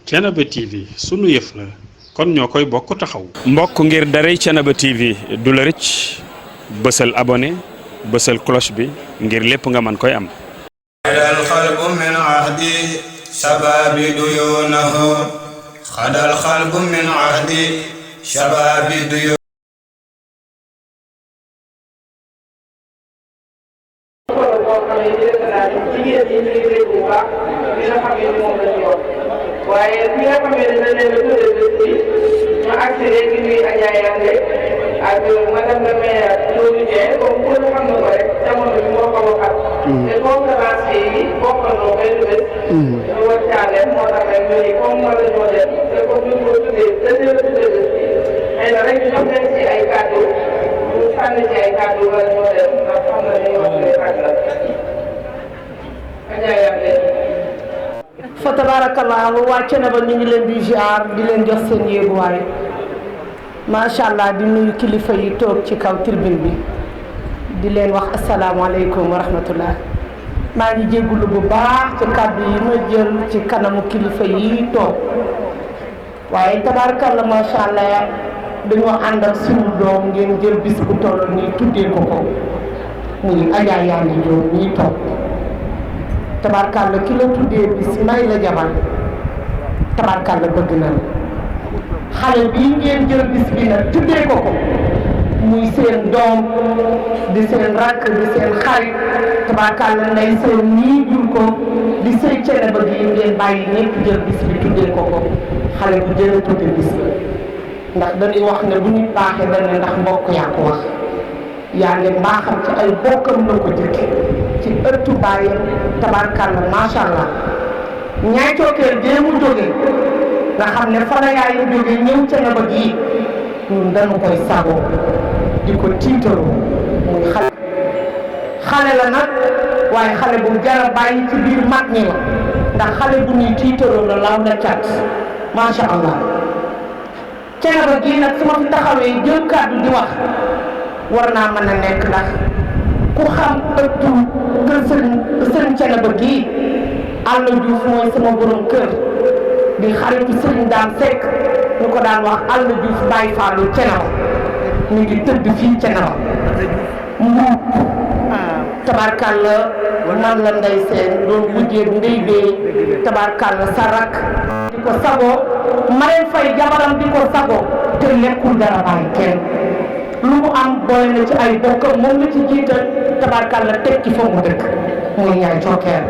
Thiénaba TV sunu yëf la kon ñoo koy bokk taxaw. mbokk ngir daray Thiénaba TV du la rëcc bësal abonné bësal cloche bi ngir lépp nga mën koy am. xadal xalbu min ahdi shababi duyunahu xadal xalbu min ahdi shababi duyunahu. waaye bi nga xamee ne dañ leen a tuddee bés bi ñu agsi léegi ñuy Adja Yandé ak madame la maire Ndiobi Dieng comme ku ne xam na ko rek jamono bi moo ko waxat te conférencier yi bokkandoo benn bés ñu war caaleen moo tax rek ñu ni comme war nañoo dem te comme ñu ko tuddee dañ leen a tuddee bés bi xëy na rek ñu jox leen ci ay kàddu ñu sànni ci ay kàddu wala ñoo dem ndax xam na ni wax leen ak la Adja Yandé. fa tabarakallahu waa Thiénaba ñu ngi leen di ziar di leen jox seen yéeguwaay macha allah di nuyu kilifa yi toog ci kaw tribune bi di leen wax asalaamaaleykum wa rahmatullah maa ngi jéggulu bu baax ci kàddu yi ma jël ci kanamu kilifa yi toog waaye tabarakallah macha allah dañoo ànd ak suñu doom ngeen jël bis bu toll nii tuddee ko ko muy Adja Yandé Diop ñii toog tabarkàlla ki la tuddee bis may la jabar tabarkàlla bëgg na la xale bii ngeen jël bis bi nag tuddee ko ko muy seen doom di seen rakk di seen xarit tabarkàlla ndey seen ñii jur ko di sëy Thiénaba gi ngeen bàyyi ñëpp jël bis bi tuddee ko ko xale bu jël a tuddee bis bi ndax dañuy wax ne bu nit baaxee dañ ne ndax mbokk yaa ko wax yaa ngi mbaaxam ci ay bokkam la ko jëkke ci ëttu bàyyam tabarkàlla macha allah ñaay cookeel bee mu jóge nga xam ne fa la yaayam jóge ñëw Thiénaba gii ñun dañu koy sagoo di ko tiitaroo muy xale la nag waaye xale bu jara bàyyi ci biir mag ñi la ndax xale bu ñuy tiitaroo la law na cat macha allah Thiénaba gii nag su ma fi taxawee jël kàddu di wax war naa mën a nekk ndax ku xam ëttu kër sëriñ Thiénaba gii Alla Diouf mooy sama borom kër di xaritu sëriñ Dame Seck ñu ko daan wax Alla Diouf Baye Fallou Thiénaba ñu ngi tëdd fii Thiénaba mbuub tabarkàlla man la ndey seen doon wujjeeg ndey bee tabarkàlla sa rak di ko sagoo Marème Faye jabaram di ko sagoo te lekkul dara bàyyi kenn lu mu am boole na ci ay bokkam moom la ci jiital tabarkàlla teg ci fa mu dëkk muy ñaay cokkeer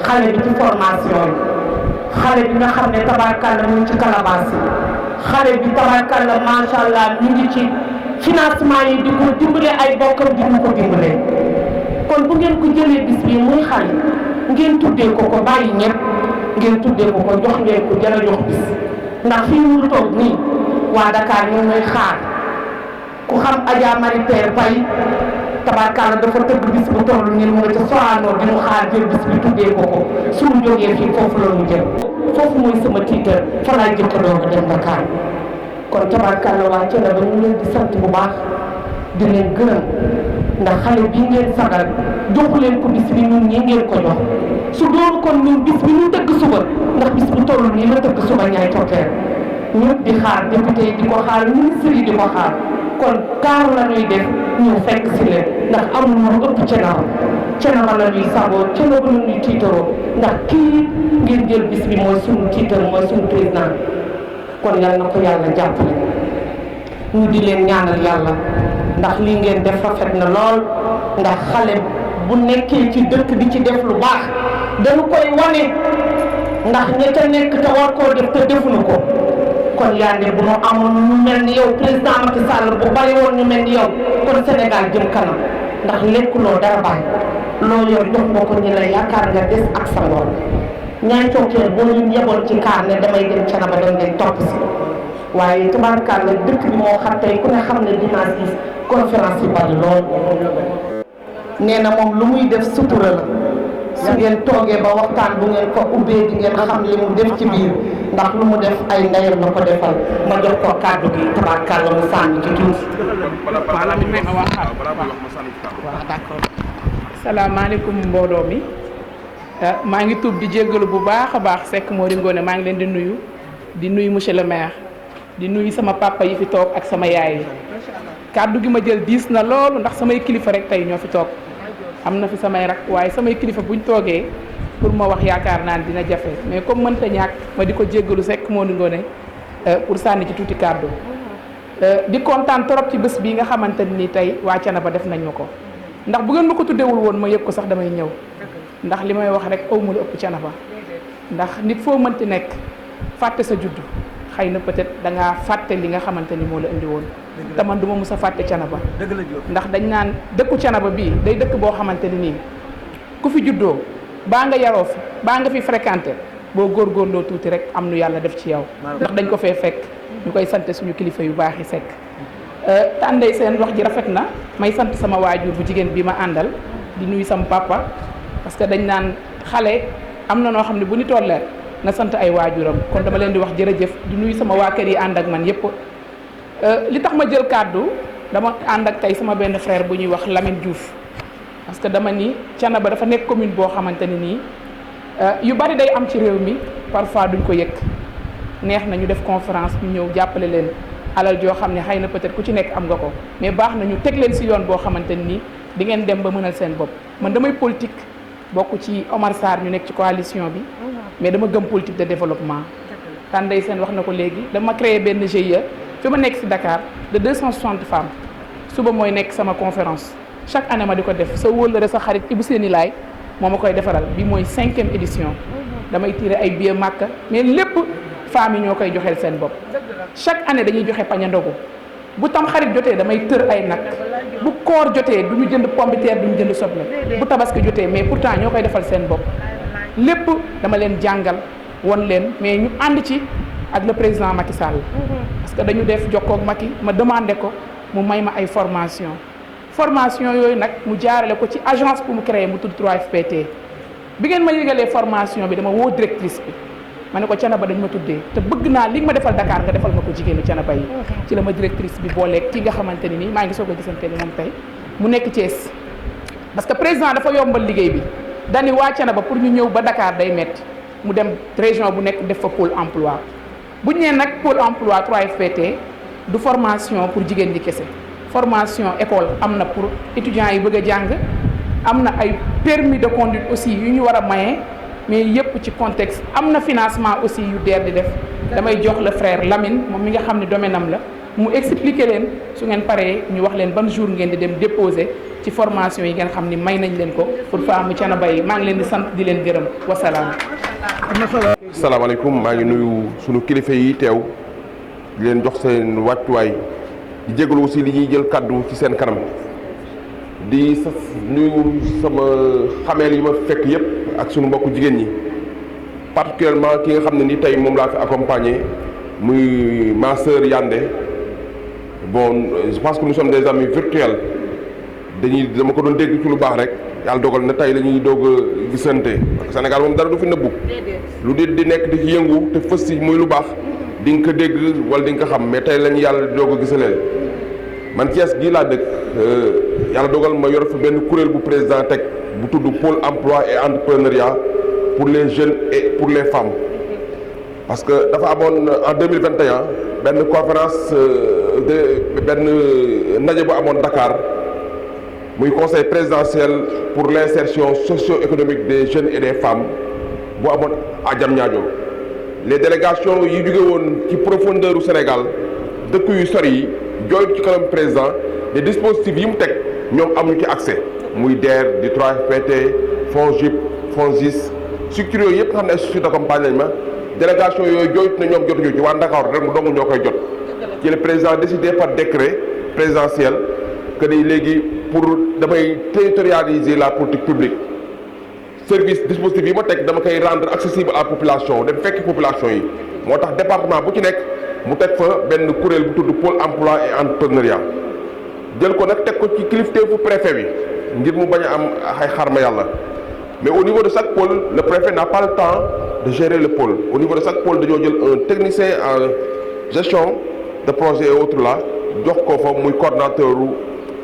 xale bi ci formation yi xale bi nga xam ne tabarkàlla mu ngi ci calebasse yi xale bi tabarkàlla macha allah ñu ngi ci financement yi di ko dimbale ay bokkam di ko dimbale kon bu ngeen ko jëlee bis bi muy xale ngeen tuddee ko ko bàyyi ñëpp ngeen tuddee ko ko jox ngeen ko jara jox bis ndax fii mu toog nii waa Dakar ñu ngi xaar ku xam Adja Marie Père Paye tabarkàlla dafa tëgg bis bu toll nii mu nga ca Sorano di mu xaar jël bis bi tuddee ko ko suñu jógee fii foofu la ñu jëm foofu mooy sama tiitar fa laay jëkk doog a dem Dakar kon tabarkàlla waa Thiénaba ñu leen di sant bu baax di leen gërëm ndax xale bii ngeen sagal joxu leen ko bis bi ñun ñii ngeen ko jox su doon kon ñun bis bi ñu tëgg suba ndax bis bu toll nii la tëgg suba ñaay tokkeer ñëpp di xaar député yi di ko xaar ministre yi di ko xaar kon kaaru la ñuy def ñu fekk si leen ndax amul lu ëpp Thiénaba la ñuy sagoo Thiénaba la ñuy tiitaroo ndax kii ngeen jël bis bi mooy suñu tiitar mooy suñu président kon yal na ko yàlla jàppale ñu di leen ñaanal yàlla ndax lii ngeen def rafet na lool ndax xale bu nekkee ci dëkk di ci def lu baax dañu koy wane ndax ña ca nekk te war koo def te defuñu ko kon Yandé bu ñu amoon ñu mel ni yow président Macky Sall bu bari woon ñu mel ni yow kon Sénégal jëm kanam ndax lekkuloo dara bàyyi loo yor jox nga ko ñi la yaakaar nga des ak sa ngoor ñaay cookee boo ñu yeboon ci kaar ne damay dem Thiénaba dem ngay topp si waaye tabarkàlla dëkk bi moo xam tey ku ne xam ne dimanche gis conférence yi bari lool nee na moom lu muy def sutura la su ngeen toogee ba waxtaan bu ngeen ko ubbee di ngeen xam li mu def ci biir ndax lu mu def ay ndeyam la ko defal ma jox ko kàddu gi tabarkàlla mu sànni ci tuuti. waaw d'accord salaamaaleykum mbooloo mi maa ngi tuub di jéggalu bu baax a baax Seck Mori Ngoné maa ngi leen di nuyu monsieur le maire di nuyu sama papa yi fi toog ak sama yaay yi kàddu gi ma jël diis na loolu ndax samay kilifa rek tey ñoo fi toog am na fi samay rak waaye samay kilifa buñ toogee pour ma wax yaakaar naan dina jafe mais comme mënta ñàkk ma di ko jéggalu Seck Mori Ngoné pour sànni ci tuuti kàddu di kontaan trop ci bés bii nga xamante ni tey waa Thiénaba def nañ ma ko ndax bu ngeen ma ko tuddewul woon ma yëg ko sax damay ñëw ndax li may wax rek aw ma lu ëpp Thiénaba ndax nit foo mënti nekk fàtte sa juddu xëy na peut-être da ngaa fàtte li nga xamante ni moo la indi woon te man du ma mus a fàtte Thiénaba ndax dañ naan dëkku Thiénaba bii day dëkk boo xamante ni nii ku fi juddoo baa nga yaroo fi baa nga fi fréquenté boo góorgóorloo tuuti rek am nu yàlla def ci yow ndax dañ ko fee fekk ñu koy sant suñu kilifa yu baax yi Seck tànday seen wax ji rafet na may sant sama waajur bu jigéen bi ma àndal di nuyu sama papa parce que dañ naan xale am na noo xam ne bu ñu tollee nga sant ay waajuram kon dama leen di wax jërëjëf di nuyu sama waa kër yi ànd ak man yépp li tax ma jël kàddu dama ànd ak tey sama benn frère bu ñuy wax Lamine Diouf parce que dama ni Thiénaba dafa nekk commune boo xamante ne nii yu bari day am ci réew mi parfois duñ ko yëg neex na ñu def conférence ñu ñëw jàppale leen alal joo xam ne xëy na peut-être ku ci nekk am nga ko mais baax na ñu teg leen ci yoon boo xamante ni di ngeen dem ba mënal seen bopp man damay politique bokk ci Omar Sarr ñu nekk ci coalition bi mais dama gëm politique de développement tànday seen wax na ko léegi dama créé benn GIE fi ma nekk ci Dakar de 260 femmes suba mooy nekk sama conférence chaque année ma di ko def sa wóllëre sa xarit Ibou Séni Laay moo ma koy defaral bi mooy 5e édition damay tiré ay billets Makka mais lépp femmes yi ñoo koy joxeel seen bopp chaque année dañuy joxe pañe ndogu bu tam xarit jotee damay tër ay nag bu koor jotee du ñu jënd pomme de terre du ñu jënd soble bu tabaski jotee mais pourtant ñoo koy defal seen bopp lépp dama leen jàngal won leen mais ñu ànd ci ak le président Macky Sall parce que dañu def jokkoo ak Macky ma demandé ko mu may ma ay formation yooyu nag mu jaarale ko ci agence bu mu créé mu tudd 3FPT bi ngeen ma yëgalee formation bi dama woo directrice bi ma ne ko Thiénaba dañ ma tuddee te bëgg naa li nga ma defal Dakar nga defal ma ko jigéenu Thiénaba yi ci la ma directrice bi booleeg ki nga xamante ni nii maa ngi soog a gisante ni moom tey mu nekk Thiès parce que président dafa yombal liggéey bi dani waa Thiénaba pour ñu ñëw ba Dakar day metti mu dem région bu nekk def fa pôle emploi bu ñu nee nag pôle emploi 3FPT du formation pour jigéen ñi kese formation école am na pour étudiants yi bëgg a jàng am na ay permis de conduite aussi yu ñu war a maye mais yëpp ci contexte am na financement aussi yu DER di def damay jox le frère Lamine moom mi nga xam ne domaine am la mu expliquer leen su ngeen paree ñu wax leen ban jour ngeen di dem déposer ci formation yi ngeen xam ni may nañ leen ko pour femme Thiénaba yi maa ngi leen di sant di leen gërëm wasalaam. asalaamaaleykum maa ngi nuyu sunu kilifa yi teew di leen jox seen wàccuwaay di jégalu aussi li ñuy jël kaddu ci seen kanam di sa nuyu sama xameel yi ma fekk yëpp ak sunu mbokku jigéen ñi particulièrement ki nga xam ne ni tey moom laa fi accompagné muy ma sœur Yandé bon je pense que nous sommes des amis virtuels dama ko doon dégg ci lu baax rek yàlla dogal na tey la ñuy doog a gisante parce que Sénégal moom dara du fi nëbbu lu di nekk di ci yëngu te fës ci muy lu baax di nga ko dégg wala di nga ko xam mais tey la ñu yàlla doog a gisaleel man Thiès gii laa dëkk yàlla dogal ma yor fi benn kuréel bu président teg bu tudd pôle emploi et entrepreneuriat pour les jeunes et pour les femmes parce que dafa amoon en 2021 benn conférence benn ndaje bu amoon Dakar muy conseil présidentiel pour l'insertion socio-économique des jeunes et des femmes bu amoon à Diamniadio les délégations yi jóge woon ci profondeur u Sénégal dëkk yu sori yi jooy ci kanam président les dispositifs yi mu teg ñoom amuñu ci accès muy DER di 3FPT FONGIP FONGIS structures yooyu yëpp nga xam ne ay structures d'accompagnement délégation yooyu jooytu na ñoom jotuñu ci waa Ndakaaru rek mu dong ñoo koy jot ci le président décidé par décret présidentiel que ni léegi pour damay territorialiser la politique publique service dispositif yi ma teg dama koy rendre accessible à la population dem fekki population yi moo tax département bu ci nekk mu teg fa benn kuréel bu tudd pôle emploi et entrepreneuriat jël ko nag teg ko ci kilifteefu préfet bi ngir mu bañ a am ay xarma yàlla mais au niveau de chaque pôle le préfet n'a pas le temps de gérer le pôle au niveau de chaque pôle dañoo jël un technicien en gestion de projet et autres là jox ko fa muy coordonnateur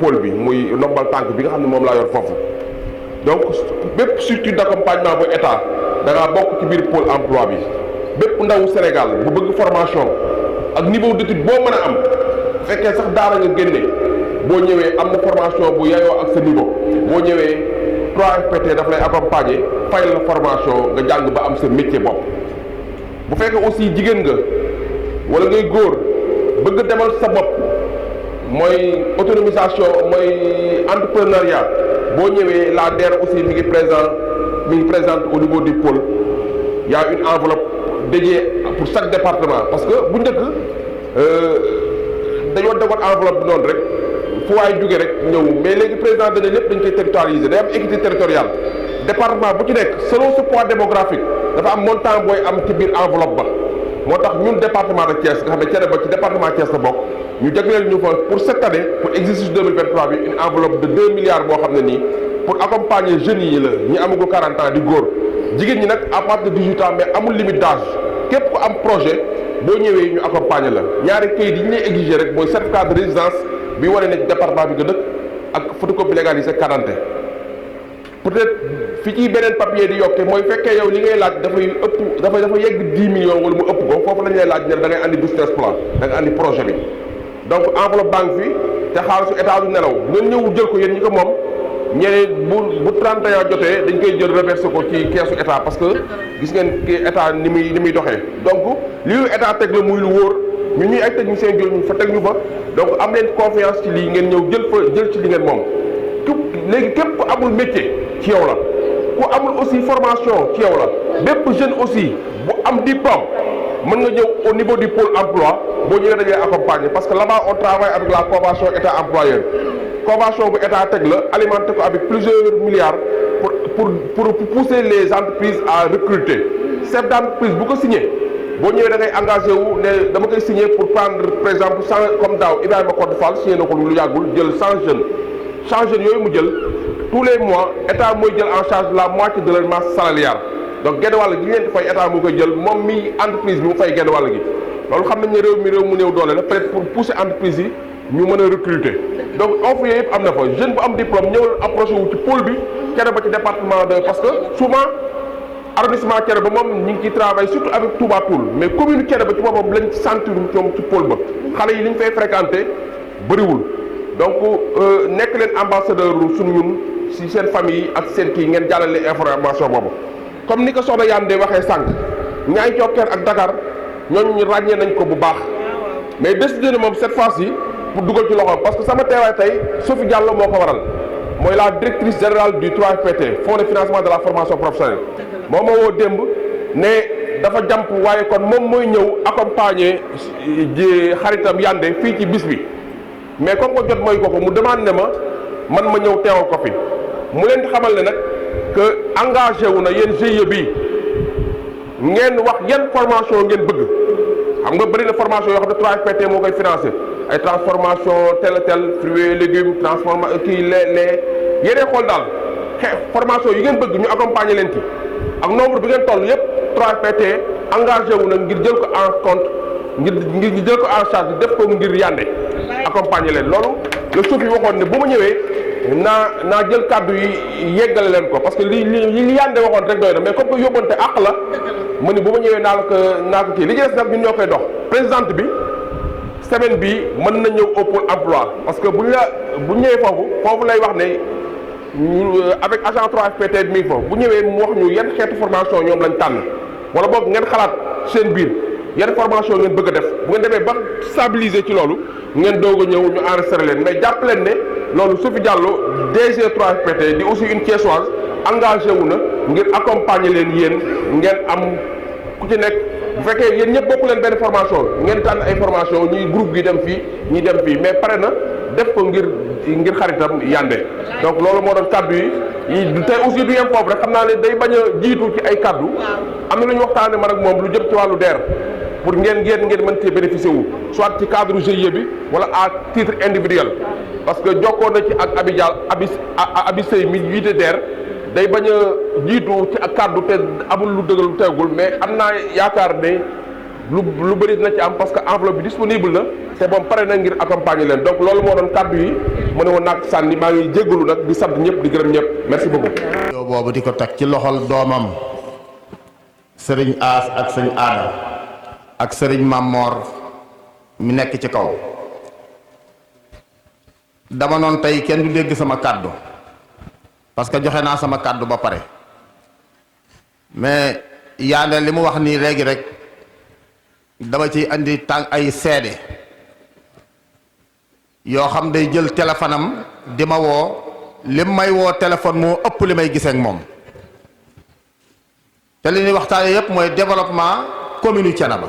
pôle bi muy nombal tànk bi nga xam ne moom laa yor foofu donc bépp structure d'accompagnement bu état da ngaa bokk ci biir pôle emploi bi bépp ndawu Sénégal bu bëgg formation ak niveau d'étude boo mën a am fekkee sax daara nga génne boo ñëwee am na formation bu yayoo ak sa niveau boo ñëwee 3FPT daf lay accompagner fay la formation nga jàng ba am sa métier bopp. bu fekkee aussi jigéen nga wala ngay góor bëgg demal sa bopp mooy autonomisation mooy entrepreneuriat boo ñëwee la DER aussi mi ngi présente au niveau du pôle. Il y a une enveloppe dédiée pour chaque département parce que bu njëkk dañoo defoon enveloppe bi noonu rek fu waay jóge rek ñëw mais léegi président dana lépp dañ koy territorialiser day am équité territoriale département bu ci nekk selon ce poids démographique dafa am montant booy am ci biir enveloppe ba moo tax ñun département de Thiès nga xam ne Thiénaba ci département Thiès la bokk ñu jagleel ñu fa pour cette année pour exercice 2023 bi une enveloppe de 2 milliards boo xam ne nii pour accompagner jeunes yi la ñi amagul 40 ans di góor jigéen ñi nag à partir de 18 ans mais amul limite d'âge képp ku am projet boo ñëwee ñu accompagner la ñaari kayit yi ñu lay exiger rek mooy certificat de résidence bi wane ne ci département bi nga dëkk ak photocopie légalisée carte d'identité peut-être fi ci beneen papier di yokke mooy fekkee yow li ngay laaj dafay ëpp dafa yegg 10 millions wala mu ëpp ko foofu lañ lay laaj ne da ngay andi business plan da nga andi projet bi donc enveloppe banque fi te xaalisu état du nelaw bu ngeen ñëw jël ko yéen ñi ko moom ñeneen bu 31 jotee dañ koy jël reversé ko ci keesu état parce que gis ngeen état ni muy doxee donc li lu état teg la muy lu wóor ñun ñuy ay technicien jël ñu fa teg ñu fa donc am leen confiance ci lii ngeen ñëw jël ci li ngeen moom léegi képp ku amul métier ci yow la ku amul aussi formation ci yow la bépp jeune aussi bu am diplôme mën nga ñëw au niveau du pôle emploi boo ñëwee dañuy accompagner parce que là-bas on travaille avec la convention état employeur convention bu état teg la alimenté ko avec plusieurs milliards pour pousser les entreprises à recruter chef d'entreprise bu ko signé boo ñëwee da ngay engagé wu ne dama koy signé pour prendre par exemple 100 comme daaw Ibrahima Codé Fall signé na ko lu yàggul jël 100 jeunes yooyu mu jël tous les mois état mooy jël en charge la moitié de leur masse salariale donc genn wàll gi ñu leen di fay état mu koy jël moom mi entreprise bi mu fay genn wàll gi loolu xam nañ ne réew mu néew doole la peut-être pour pousser entreprise yi ñu mën a recruter donc offre yooyu yëpp am na fa jeune bu am diplôme ñëwal approché wu ci pôle bi Thiénaba ci département de parce que souvent arrondissement Thiénaba moom ñu ngi ciy travail surtout avec Touba Toul mais commune Thiénaba ci boppam lañ sentir ñoom ci pôle ba xale yi li ñu fay fréquenté bëriwul donc nekk leen ambassadeur suñu ñun si seen famille ak seen kii ngeen jàllale information boobu comme ni ko soxna Yane de waxee sànq Niayes Thioker ak Dakar ñooñu ràññee nañ ko bu baax mais décidé na moom cette fois-ci pour dugal ci loxoom parce que sama teewaay tey Sophie Diallo moo ko waral mooy la directrice générale du 3FPT fonds de financement de la formation professionnelle moom moo woo démb ne dafa jàmp waaye kon moom mooy ñëw accompagner xaritam Yande fii ci bis bi mais comme ko jot mooy ko mu demande ne ma ñëw teewal ko fi mu leen di xamal ne nag que engagé wu na yéen GIE bi ngeen wax yan formation ngeen bëgg xam nga bëri na formation yoo xam ne 3FPT moo koy financé ay transformation tel fruits et légumes transformation kii les yeneen xool daal formation yi ngeen bëgg ñu accompagner leen ci ak nombre bi ngeen toll yépp 3FPT engagé wu na ngir jël ko en compte ngir jël ko en charge def ko ngir Yande accompagner leen loolu le suuf yi waxoon ne bu ma ñëwee naa jël kàddu yi yeggale leen ko parce que li Yande waxoon rek doy na mais comme que yóbbante àq la ma ni bu ma ñëwee naa ko kii li ci des nag ñun ñoo koy dox présidente bi semaine bi mën na ñëw au pôle emploi parce que bu ñëwee foofu lay wax ne avec agent 3FPT bi mi foofu bu ñëwee mu wax ñu yan xeetu formation ñoom lañ tànn wala boog ngeen xalaat seen biir yan formation ngeen bëgg a def bu ngeen demee ba stabiliser ci loolu ngeen doog a ñëw ñu enregistré leen mais jàpp leen ne loolu Sophie Diallo DG 3FPT di aussi une Thiessoise engagé wu na ngir accompagner leen yéen ngeen am ku ci nekk bu fekkee yéen ñëpp bokku leen benn formation ngeen tànn ay formation ñuy groupe gi dem fii ñi dem fii mais pare na def ko ngir xaritam Yande donc loolu moo doon kaddu yi tey aussi du yem foofu rek xam naa ne day bañ a jiitu ci ay kaddu am na lu ñu waxtaane man ak moom lu jëm ci wàllu DER pour ngeen mën cee bénéficier wu soit ci cadre GIE bi wala à titre individuel parce que jokkoo na ci ak Abi Sey mi jiite DER day bañ a jiitu ci ak kàddu te amul lu dëggal lu teegul mais am naa yaakaar ne lu bëri dina ci am parce que enveloppe bi disponible na te moom pare na ngir accompagner leen donc loolu moo doon kàddu yi mu ne woon naag sànni maa ngi jéggalu nag di sant ñëpp di gërëm ñëpp merci beaucoup. yow boobu di ko teg ci loxol doomam sëriñ As ak sëñ Aada ak sëriñ Mamor mi nekk ci kaw dama noon tey kenn du dégg sama kàddu parce que joxe naa sama kàddu ba pare mais yaande li mu wax nii léegi rek dama ciy andi tànk ay seede yoo xam day jël téléphone am di ma woo lim may woo téléphone moo ëpp li may gisee ak moom te li ñuy waxtaane yépp mooy développement commune Thiénaba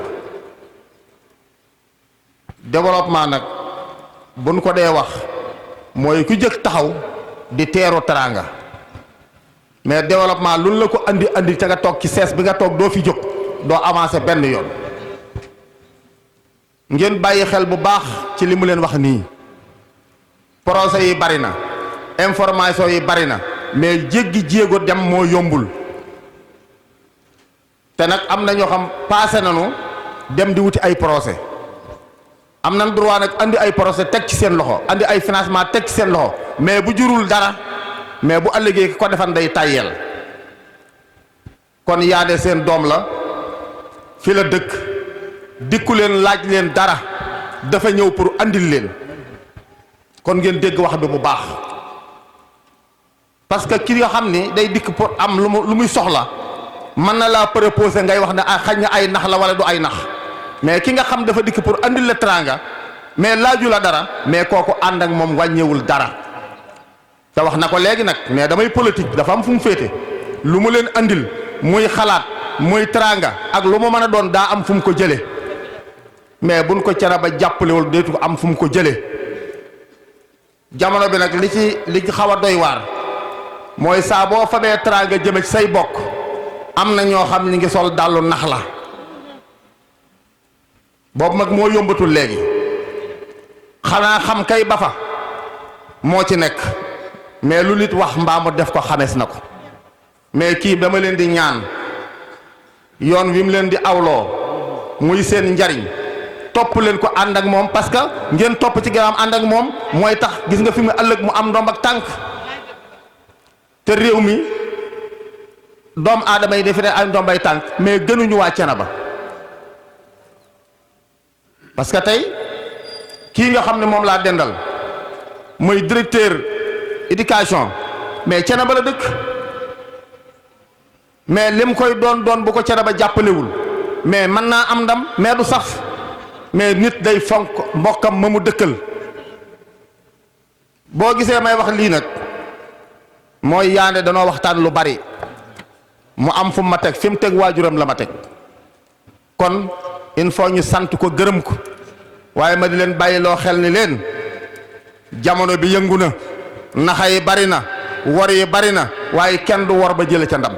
développement nag buñ ko dee wax mooy ku jëkk taxaw di teeru teraanga mais développement lu la ko andi ca nga toog ci sees bi nga toog doo fi jóg doo avancer benn yoon ngeen bàyyi xel bu baax ci li mu leen wax nii projet yi bari na information yi bari na mais jéggi jéego dem moo yombul te nag am na ñoo xam passé nañu dem di wuti ay projet am nañ droit nag andi ay projet teg ci seen loxo andi ay financement teg ci seen loxo mais bu jurul dara mais bu ëllëgee ko defan day tàyyeel kon yaade seen doom la fi la dëkk dikku leen laaj leen dara dafa ñëw pour andil leen kon ngeen dégg wax bi bu baax parce que ki nga xam ni day dikk pour am lu muy soxla mën na laa proposer ngay wax ne xañ na ay nax la wala du ay nax mais ki nga xam dafa dikk pour andil la teraanga mais laaju la dara mais kooku ànd ak moom wàññewul dara te wax na ko léegi nag mais damay politique dafa am fu mu féete lu mu leen andil muy xalaat muy teraanga ak lu mu mën a doon daa am fu mu ko jële mais buñ ko Thiénaba jàppalewul deetu ko am fu mu ko jële jamono bi nag li ci xaw a doy waar mooy saa boo fabee teraanga jëme ci say bokk am na ñoo xam ni ngi sol dàllu nax la boobu mag moo yombatul léegi xanaa xam kay ba fa moo ci nekk mais lu nit wax mbaa mu def ko xamees na ko mais kii dama leen di ñaan yoon wi mu leen di awloo muy seen njariñ topp leen ko ànd ak moom parce que ngeen topp ci garaam ànd ak moom mooy tax gis nga fi mu ëllëg mu am ndomb ak tànk te réew mi doom aadama yi defe ne ay ndombay tànk mais gënuñu waa Thiénaba parce que tey kii nga xam ne moom laa dendal mooy directeur éducation mais Thiénaba la dëkk mais lim koy doon bu ko Thiénaba jàppalewul mais mën naa am ndam mais du saf mais nit day fonk mbokkam ma mu dëkkal boo gisee may wax lii nag mooy yaande danoo waxtaan lu bari mu am fu ma teg fi mu teg waajuram la ma teg kon il faut ñu sant ko gërëm ko waaye ma di leen bàyyi loo xel ni leen jamono bi yëngu na naxa yi bari na wor yi bari na waaye kenn du wor ba jële ca ndam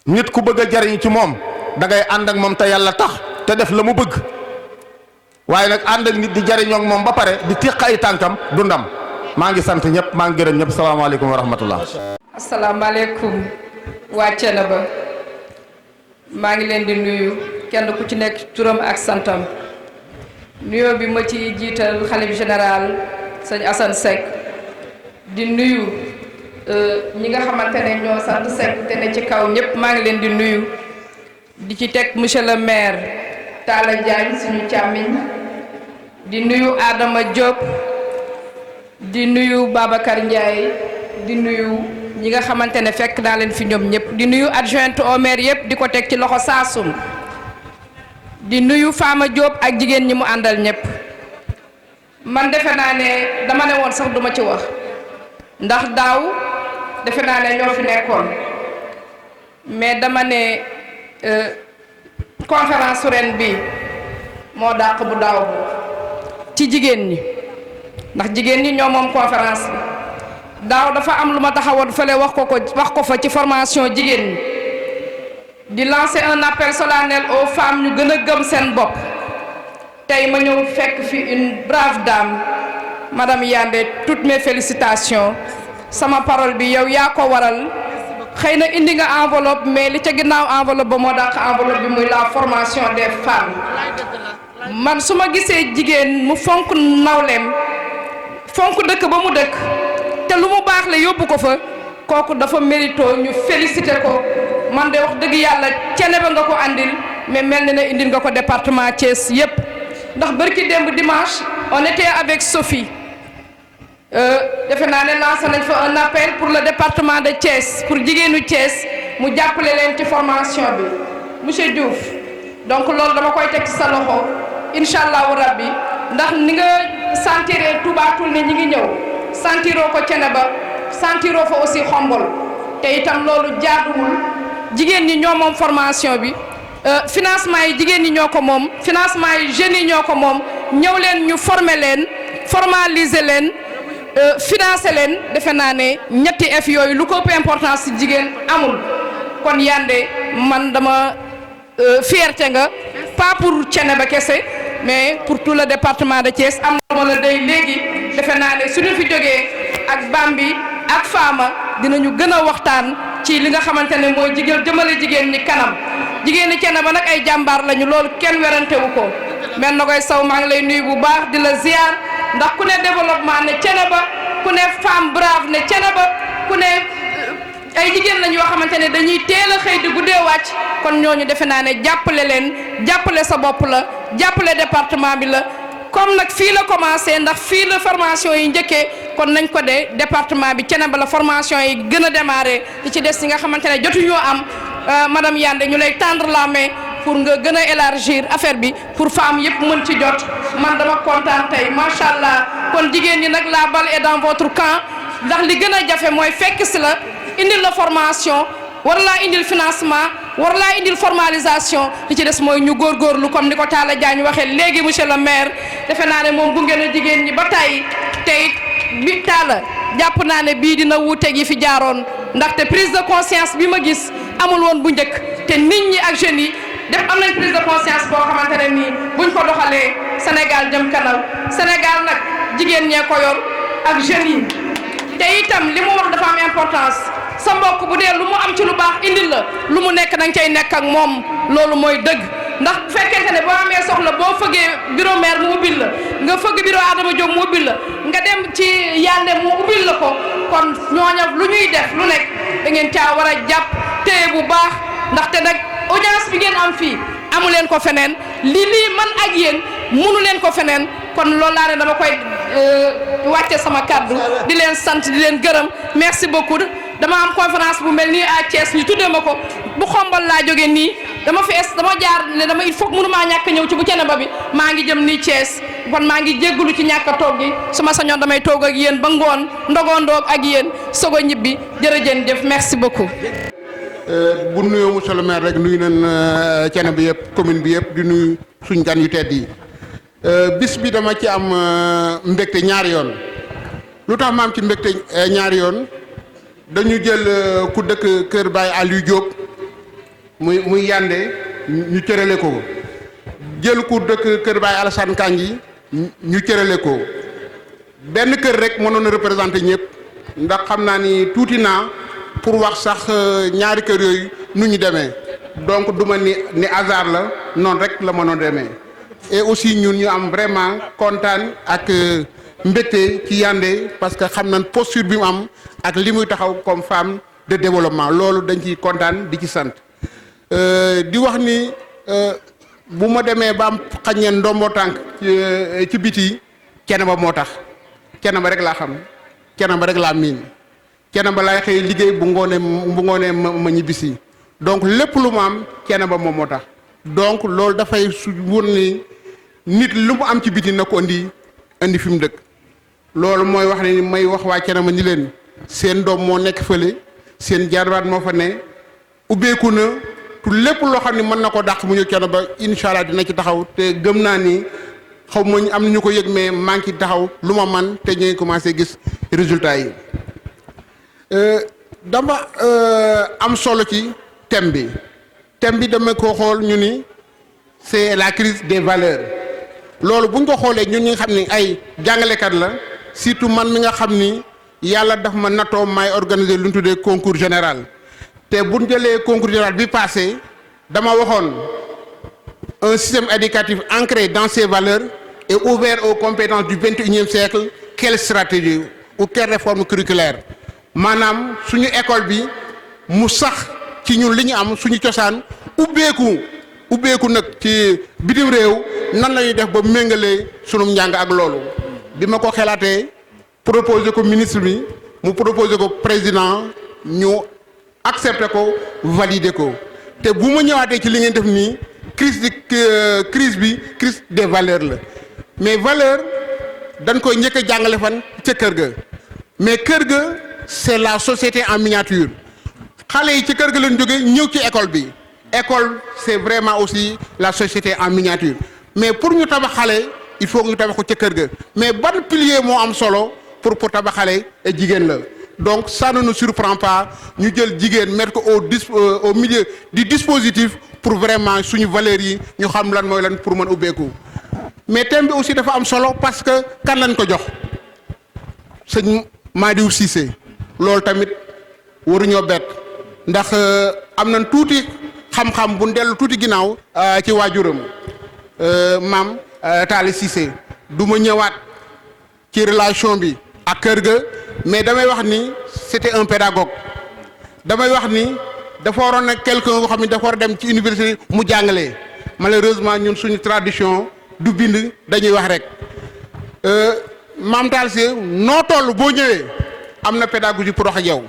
nit ku bëgg a jariñ ci moom da ngay ànd ak moom te yàlla tax te def la mu bëgg waaye nag ànd ak nit di jariñoo ak moom ba pare di tiq ay tànkam du ndam maa ngi sant ñëpp maa ngi gërëm ñëpp salaamaaleykum wa rahmatullah. asalaamaaleykum waa Thiénaba maa ngi leen di nuyu kenn ku ci nekk turam ak santam nuyoo bi ma ci jiital xalif général sëñ Assane Seck di nuyu ñi nga xamante ne ñoo sant Seck te ne ci kaw ñëpp maa ngi leen di nuyu di ci teg monsieur le maire Talla Diagne suñu càmmiñ di nuyu Adama Diop di nuyu Babacar Ndiaye di nuyu ñi nga xamante ne fekk naa leen fi ñoom ñëpp di nuyu adjointe au maire yëpp di ko teg ci loxo Saasum di nuyu Fama Diop ak jigéen ñi mu àndal ñëpp man defe naa ne dama ne woon sax duma ci wax ndax daaw defe naa ne ñoo fi nekkoon mais dama ne conférence ren bi moo dàq bu daaw ci jigéen ñi ndax jigéen ñi ñoo moom conférence bi daaw dafa am lu ma taxawoon fële wax ko fa ci formation jigéen ñi di lancer un appel solennel aux femmes ñu gën a gëm seen bopp tey ma ñëw fekk fi une brave dame madame Yandé toutes mes félicitations sama parole bi yow yaa ko waral xëy na indi nga enveloppe mais li ca ginnaaw enveloppe ba moo dàq enveloppe bi muy la formation des femmes man su ma gisee jigéen mu fonk nawleem fonk dëkk ba mu dëkk te lu mu baax la yóbbu ko fa kooku dafa mérito ñu félicité ko man de wax dëgg yàlla Thiénaba nga ko andil mais mel na ne indil nga ko département Thiès yépp ndax bërki démb dimanche on était avec Sophie defe naa ne lancé nañ fa un appel pour le département de Thiès pour jigéenu Thiès mu jàppale leen ci formation bi monsieur Diouf donc loolu dama koy teg ci sa loxo incha allahu rabbi ndax ni nga sentiree tubaatul ne ñi ngi ñëw sentiroo ko Thiénaba sentiroo fa aussi Xombol te itam loolu jaaduwul jigéen ñi ñoo moom formation bi financement yi jigéen ñi ñoo ko moom financement yi jeunes yi ñoo ko moom ñëw leen ñu former leen formaliser leen financer leen defe naa ne ñetti F yooyu lu ko ëpp importance ci jigéen amul kon Yandé man dama fierté nga pas pour Thiénaba kese mais pour tout le département de Thiès am na ma la day léegi defe naa ne suñu fi jógee ak Bambi ak Fama dinañu gën a waxtaan ci li nga xamante ne mooy jëmale jigéen ñi kanam jigéen ñi Thiénaba nag ay jàmbaar lañu loolu kenn werante wu ko men na koy saw maa ngi lay nuyu bu baax di la ziar ndax ku ne développement ne Thiénaba ku ne femme brave ne Thiénaba ku ne ay jigéen lañ yoo xamante ne dañuy teel a xëy di guddee wàcc kon ñooñu defe naa ne jàppale leen jàppale sa bopp la jàppale département bi la comme nag fii la commencé ndax fii la formation yi njëkkee kon nañ ko de département bi Thiénaba la formation yi gën a démarré li ci des yi nga xamante ne jotuñoo am madame Yandé ñu lay tendre la main pour nga gën a élargir affaire bi pour femmes yëpp mën ci jot man dama kontaan tey macha allah kon jigéen ñi nag la balle est dans votre camp ndax li gën a jafe mooy fekk si la indil la formation war laa indil financement war laa indil formalisation li ci des mooy ñu góorgóorlu comme ni ko Talla Diagne waxee léegi monsieur le maire defe naa ne moom gunge na jigéen ñi ba tey tey bi Talla jàpp naa ne bii dina wuuteeg yi fi jaaroon ndaxte prise de conscience bi ma gis amul woon bu njëkk te nit ñi ak jeunes yi def am nañ prise de conscience boo xamante ne nii buñ ko doxalee Sénégal jëm kanam Sénégal nag jigéen ñee ko yor ak jeunes yi te itam li mu wax dafa am importance sa mbokk bu dee lu mu am ci lu baax indil la lu mu nekk danga cay nekk ak moom loolu mooy dëgg ndax bu fekkente ne boo amee soxla boo fëggee bureau maire mu ubbil la nga fëgg bureau Adama Diop mu ubbil la nga dem ci Yandé mu ubbil la ko kon ñooña lu ñuy def lu nekk da ngeen caa war a jàpp téye bu baax ndaxte nag audience bi ngeen am fii amu leen ko feneen lii man ak yéen munu leen ko feneen kon loolu laa ne dama koy wàcce sama kàddu di leen sant di leen gërëm merci beaucoup dama am conférence bu mel nii à Thiès ñu tuddee ma ko bu Xombal laa jógee nii dama jaar ne dama il faut que mënumaa ñàkk ñëw ci bu Thiénaba bi maa ngi jëm nii Thiès kon maa ngi jéggalu ci ñàkk a toog gi su ma sañoon damay toog ak yéen ba ngoon ndogondoog ak yéen soog a ñibbi jërëjëf merci beaucoup. bu nuyoo monsieur le maire rek nuyu nañ Thiénaba bi yëpp commune bi yëpp di nuyu suñ gan yu tedd yi bis bi dama ci am mbégte ñaari yoon lu tax ma am ci mbégte ñaari yoon dañu jël ku dëkk Kër Baye Aliou Diop muy Yandé ñu cërale ko jël ku dëkk Kër Baye Alassane Kandji ñu cërale ko benn kër rek mënoon a représenté ñëpp ndax xam naa ni tuuti naa pour wax sax ñaari kër yooyu nu ñu demee donc du ma ni hasard la noonu rek la mënoon demee et aussi ñun ñu am vraiment kontaan ak mbégte ci Yandé parce que xam nañ posture bi mu am ak li muy taxaw comme femme de développement loolu dañ ciy kontaan di ci sant di wax ni bu ma demee ba am xañeen ndombo tànk ci biti Thiénaba moo tax Thiénaba rek laa xam Thiénaba rek laa miin Thiénaba laay xëy liggéey bu ngoonee ma ñibbisi donc lépp lu mu am Thiénaba moom moo tax donc loolu dafay su wóor ni nit lu mu am ci biti na ko indi fi mu dëkk loolu mooy wax ne may wax waa Thiénaba ni leen seen doom moo nekk fële seen jarbaat moo fa ne ubbeeku na tu lépp loo xam ne mën na ko dàq mu ñëw Thiénaba incha allah dina ci taxaw te gëm naa ni xaw ma am na ñu ko yëg mais maa ngi ci taxaw lu ma man te ñu ngi commencé gis résultat yi dama am solo ci thème bi dama ko xool ñu ni c'est la crise des valeurs loolu bu ñu ko xoolee ñun ñi nga xam ni ay jàngalekat la surtout man mi nga xam ni yàlla daf ma natoo may organiser lu ñu tuddee concours général te bu ñu jëlee concours général bi passé dama waxoon un système éducatif ancré dans ses valeurs et ouvert aux compétences du 21e siècle. Quelle stratégie ou quelle réforme curriculaire maanaam suñu école bi mu sax ci ñun li ñu am suñu cosaan ubbeeku nag ci bitim réew nan la ñuy def ba méngalee sunu njàng ak loolu bi ma ko xelaatee proposé ko ministre bi mu proposé ko président ñu accepté ko validé ko te bu ma ñëwaatee ci li ngeen def nii crise des valeurs la mais valeur dañ koy njëkk a jàngale fan ca kër ga mais kër ga c'est la société en miniature xale yi ci kër ga leen jóge ñëw ci école bi école c'est vraiment aussi la société en miniature mais pour ñu tabax xale il faut que ñu tabax ko ca kër ga mais ban pilier moo am solo pour tabax xale et jigéen la donc ça ne nous surprend pas ñu jël jigéen mettre ko au milieu du dispositif pour vraiment suñu valeurs yi ñu xam lan mooy lan pour mën ubbeeku mais thème bi aussi dafa am solo parce que kan lañ ko jox sëñ Madiou Cissé loolu tamit waruñoo bett ndax am nañ tuuti xam-xam bu dellu tuuti ginnaaw ci waajuram maam Talla Cissé du ma ñëwaat ci relation bi ak kër ga mais damay wax ni c'était un pédagogue damay wax ni dafa waroon a quelqu'un boo xam ne dafa war a dem ci université mu jàngalee malheureusement ñun suñu tradition du bind dañuy wax rek maam Talla Cissé noo toll boo ñëwee am na pédagogie pour wax ak yow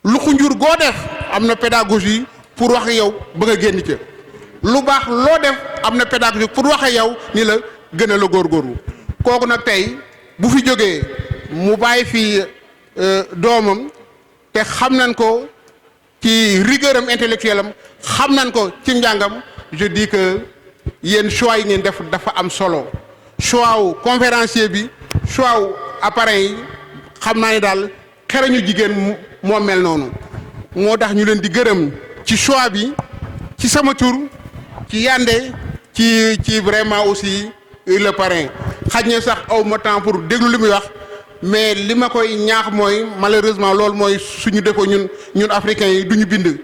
lu xunjur goo def am na pédagogie pour wax ak yow ba nga génn ca lu baax loo def am na pédagogie pour wax ak yow ni la gën a la góorgóorlu kooku nag tey bu fi jógee mu bàyyi fi doomam te xam nañ ko ci rigueur am intellectuelle am xam nañ ko ci njàngam je dis que yéen choix yi ngeen def dafa am solo choix wu conférencier bi choix wu appareil yi xam naa ne daal xereñu jigéen moo mel noonu moo tax ñu leen di gërëm ci choix bi ci sama tur ci Yandé ci vraiment aussi le parrain xaj na sax aw ma temps pour déglu li muy wax mais li ma koy ñaax mooy malheureusement loolu mooy suñu défaut ñun africains yi du ñu bind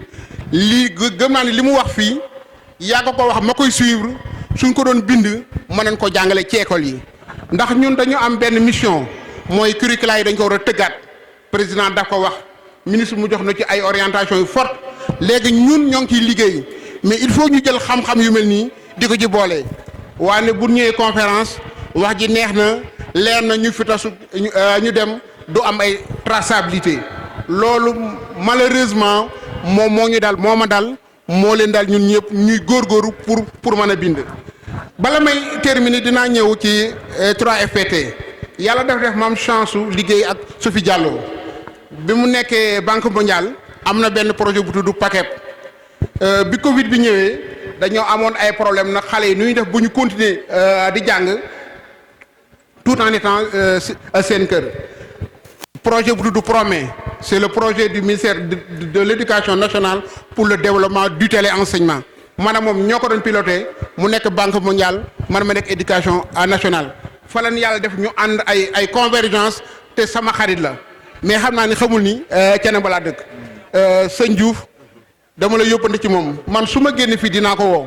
lii gëm naa ni li mu wax fii yàgg ko wax ma koy suivre suñ ko doon bind mën nañ ko jàngale ci école yi ndax ñun dañu am benn mission mooy curricula yi dañ ko war a tëggaat président daf ko wax ministre mu jox na ci ay orientation yu forte léegi ñun ñoo ngi ciy liggéey mais il faut ñu jël xam-xam yu mel nii di ko ci boole waaye bu ñëwee conférence wax ji neex na leer na ñu fi tasu ñu dem du am ay traçabilité loolu malheureusement moom moo ñu dal moo ma dal moo leen dal ñun ñëpp ñuy góorgóoru pour mën a bind bala may terminer dinaa ñëw ci 3FPT yàlla def ma am chance su liggéey ak Sophie Diallo bi mu nekkee Banque mondiale am na benn projet bu tudd PACEP bi Covid bi ñëwee dañoo amoon ay problème nag xale yi nu ñuy def bu ñu continuer di jàng tout en étant seen kër projet bu tudd PROMET c'est le projet du ministère de l'éducation nationale pour le développement du téléenseignement maanaam moom ñoo ko doon piloté mu nekk Banque mondiale man ma nekk éducation nationale fa lan yàlla def ñu ànd ay convergence te sama xarit la mais xam naa ni xamul ni Thiénaba laa dëkk sëñ Diouf dama la yóbbante ci moom man su ma génn fii dinaa ko woo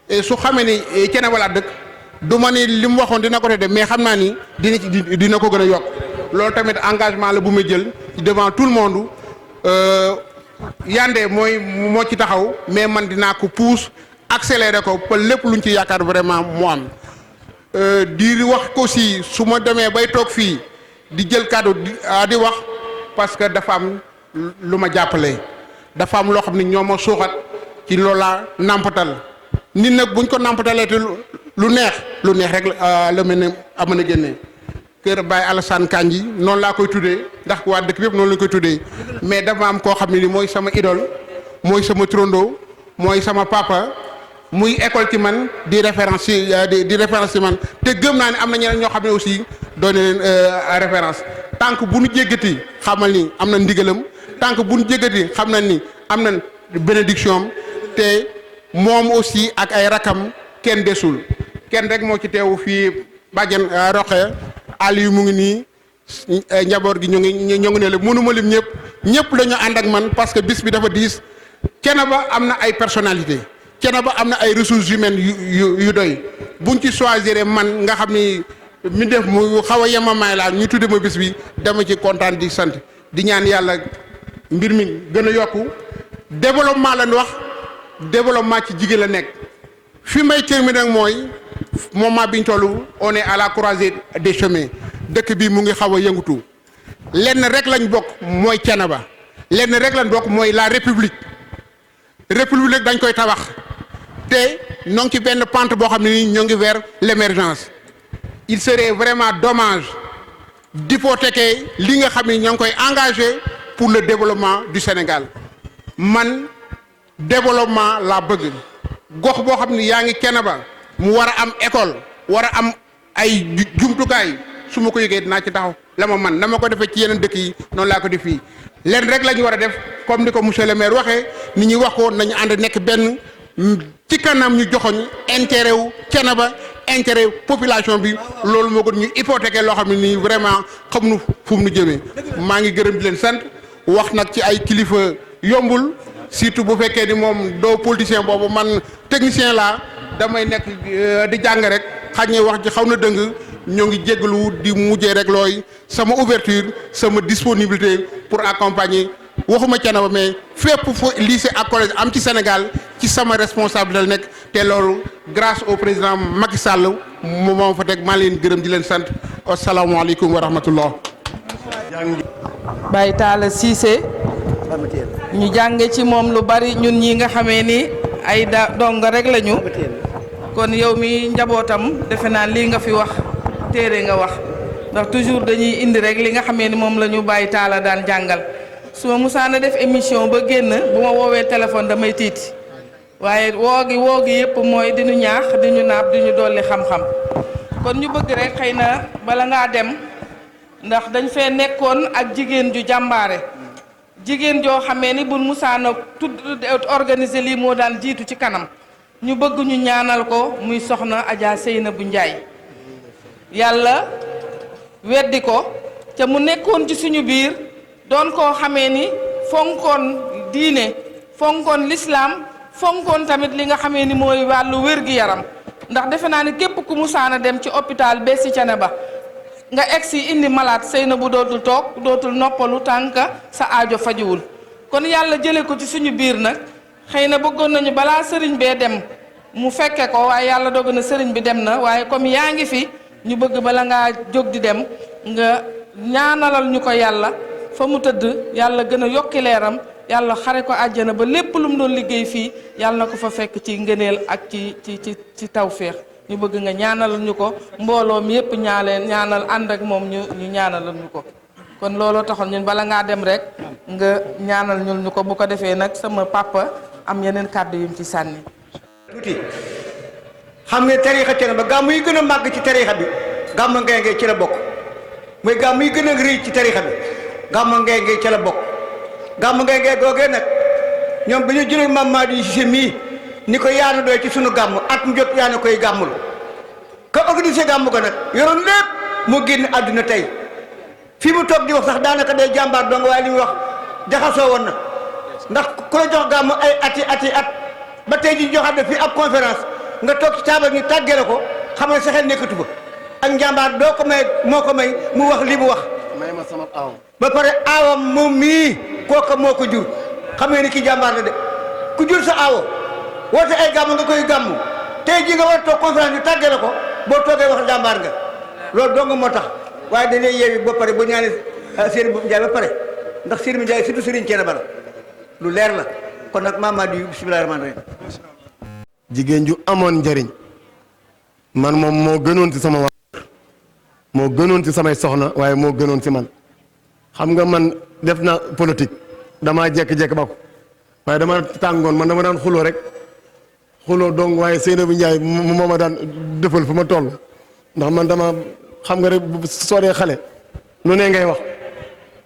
et su xamee ni Thiénaba laa dëkk du ma ni li mu waxoon dina ko def mais xam naa ni dina ko gën a yokk loolu tamit engagement la bu may jël devant tout le monde Yandé moo ci taxaw mais man dinaa ko pousse accélérer ko ba lépp luñ ci yaakaar vraiment mu am di wax ko si su ma demee bay toog fii di jël kàddu di wax parce que dafa am lu ma jàppale dafa am loo xam ne ñoo ma suuxat ci loola nàmpatal nit nag buñ ko nàmpatalee te lu neex rek la mel ne mën a génne kër Baye Alassane Kandji noonu laa koy tuddee ndax waa dëkk bi yëpp noonu lañ koy tuddee mais dafa am koo xam ne ni mooy sama idole mooy sama trondo mooy sama papa muy école ci man di référence di référence ci man te gëm naa ne am na ñeneen ñoo xam ne aussi doon leen référence tant que bu nu jéggati xamal ni am na ndigalam tant que bu nu jéggati xam na ni am na bénédiction te moom aussi ak ay rakam kenn desul kenn rek moo ci teewu fii bàjjen Roqe Aliou mu ngi nii njaboot gi ñu ngi ne la mënuma lim ñëpp la ñu ànd ak man parce que bis bi dafa diis. Thiénaba am na ay personnalité Thiénaba am na ay ressources humaines yu doy buñ ci choisir man nga xam ni mi def mu xaw a yemamaay laa ñu tudde ma bis bi dama ci kontaan di sant di ñaan yàlla mbir mi gën a yokku développement lañ wax développement ci jigéen la nekk fi may terminer nag mooy moment biñ toll on est à la croisée des chemins dëkk bi mu ngi xaw a yëngutu lenn rek lañ bokk mooy Thiénaba lenn rek lañ bokk mooy la république dañ koy tabax te ñoo ngi ci benn pente boo xam ne nii ñoo ngi vers l'émergence il serait vraiment dommage d'hypothéquer li nga xam ne ñoo ngi koy engagé pour le développement du Sénégal man développement laa bëgg gox boo xam ne yaa ngi Thiénaba mu war a am école war a am ay jumtukaay su ma ko yëgee dinaa ci taxaw la ma man na ma ko defee ci yeneen dëkk yi noonu laa ko def fii leen rek la ñu war a def comme ni ko monsieur le maire waxee ni ñuy wax ko nañu ànd nekk benn ci kanam ñu joxoñ intérêt wu Thiénaba intérêt population bi loolu moo gën ñu hypothéquer loo xam ne nii vraiment xamuñu fu mu nu jëmee maa ngi gërëm di leen sant wax nag ci ay kilifa yombul surtout bu fekkee ni moom doo politicien boobu man technicien laa damay nekk di jàng rek xaj ne wax ji xaw na dëng ñoo ngi jégalu di mujjee rek looy sama ouverture sama disponibilité pour accompagner waxuma Thiénaba mais fépp fu lycée ak collège am ci Sénégal ci sama responsabilité la nekk te loolu grâce au président Macky Sall moom fa teg maa leen gërëm di leen sant asalaamaaleykum wa rahmatullah. Baye Talla Cissé ñu jànge ci moom lu bari ñun ñi nga xamee ni ay donga rek lañu kon yow mi njabootam defe naa lii nga fi wax téere nga wax ndax toujours dañuy indi rek li nga xamee ni moom la ñu Baye Talla daan jàngal su ma musaana def émission ba génn bu ma woowee téléphone damay tiiti waaye woo gi yëpp mooy di ñu ñaax di ñu naab di ñu dolli xam-xam kon ñu bëgg rek xëy na bala ngaa dem ndax dañ fee nekkoon ak jigéen ju jàmbaare jigéen joo xamee ni bu musaana tudd organiser lii moo daan jiitu ci kanam ñu bëgg ñu ñaanal ko muy soxna Adja Seynabou Ndiaye yàlla weddi ko ca mu nekkoon ci suñu biir doon koo xamee ni fonkoon diine fonkoon lislaam fonkoon tamit li nga xamee ni mooy wàllu wér-gi-yaram ndax defe naa ni képp ku musaana dem ci hôpital bee si Thiénaba nga egsi indi malade Seynabou dootul toog dootul noppalu tànka sa aajo fajiwul kon yàlla jële ko ci suñu biir nag xëy na bëggoon nañu balaa sëriñ bee dem mu fekke ko waaye yàlla dogal na sëriñ bi dem na waaye comme yaa ngi fi ñu bëgg bala ngaa jóg di dem nga ñaanalal ñu ko yàlla fa mu tëdd yàlla gën a yokki leeram yàlla xare ko àjjana ba lépp lu mu doon liggéey fii yàlla na ko fa fekk ci ngëneel ak ci tawféex ñu bëgg nga ñaanalal ñu ko mbooloo mi yëpp ñaanal ànd ak moom ñu ñaanalal ñu ko kon looloo taxoon ñun bala ngaa dem rek nga ñaanal ñu ko bu ko defee nag sama papa am yeneen kàddu yum ci sànni. tuuti xam nga tariixa Thiénaba gàmmu yi gën a màgg ci tariixa bi gàmmu Ngéngé ci la bokk mooy gàmmu yi gën a rëy ci tariixa bi gàmmu Ngéngé ci la bokk gàmmu Ngéngé googee nag ñoom bi ñu jëlee Mamadou Cissé mii ni ko yaana doy ci sunu gàmm at mu jot yaana koy gàmmulu ka organisé gàmm ko nag yoroon lépp mu génn àdduna tey fii mu toog di wax sax daanaka day jàmbaar dong waaye li muy wax jaxasoo woon na ndax ku la jox gàmm ay ati at ba tey ji joxaat na fii ab conférence nga toog ci taabal ñu tàggale ko xam ne sa xel nekkatu ba ak njàmbaar doo ko may moo ko may mu wax li mu wax may ma sama aaw ba pare aawam moom mii kooka moo ko jur xam nga ni ki jàmbaar la de ku jur sa aawo woote ay gàmm nga koy gàmm tey ji nga war a toog conférence ñu tàggale ko boo toogee wax jàmbaar nga loolu dong moo tax waaye dañ lay yeewi ba pare bu ñaanee Seynabou Ndiaye ba pare ndax Seynabou Ndiaye surtout Serigne Thiénaba la lu leer la kon nag Mamadou bismillaahi rahmaani rahiim jigéen ju amoon njëriñ man moom moo gënoon ci sama waa moo gënoon ci samay soxna waaye moo gënoon ci man xam nga man def na politique damaa jekk-jekk ba ko waaye dama tàngoon man dama daan xuloo rek xuloo dong waaye Seynabou Ndiaye moo ma daan defal fu ma toll ndax man dama xam nga rek soo dee xale lu ne ngay wax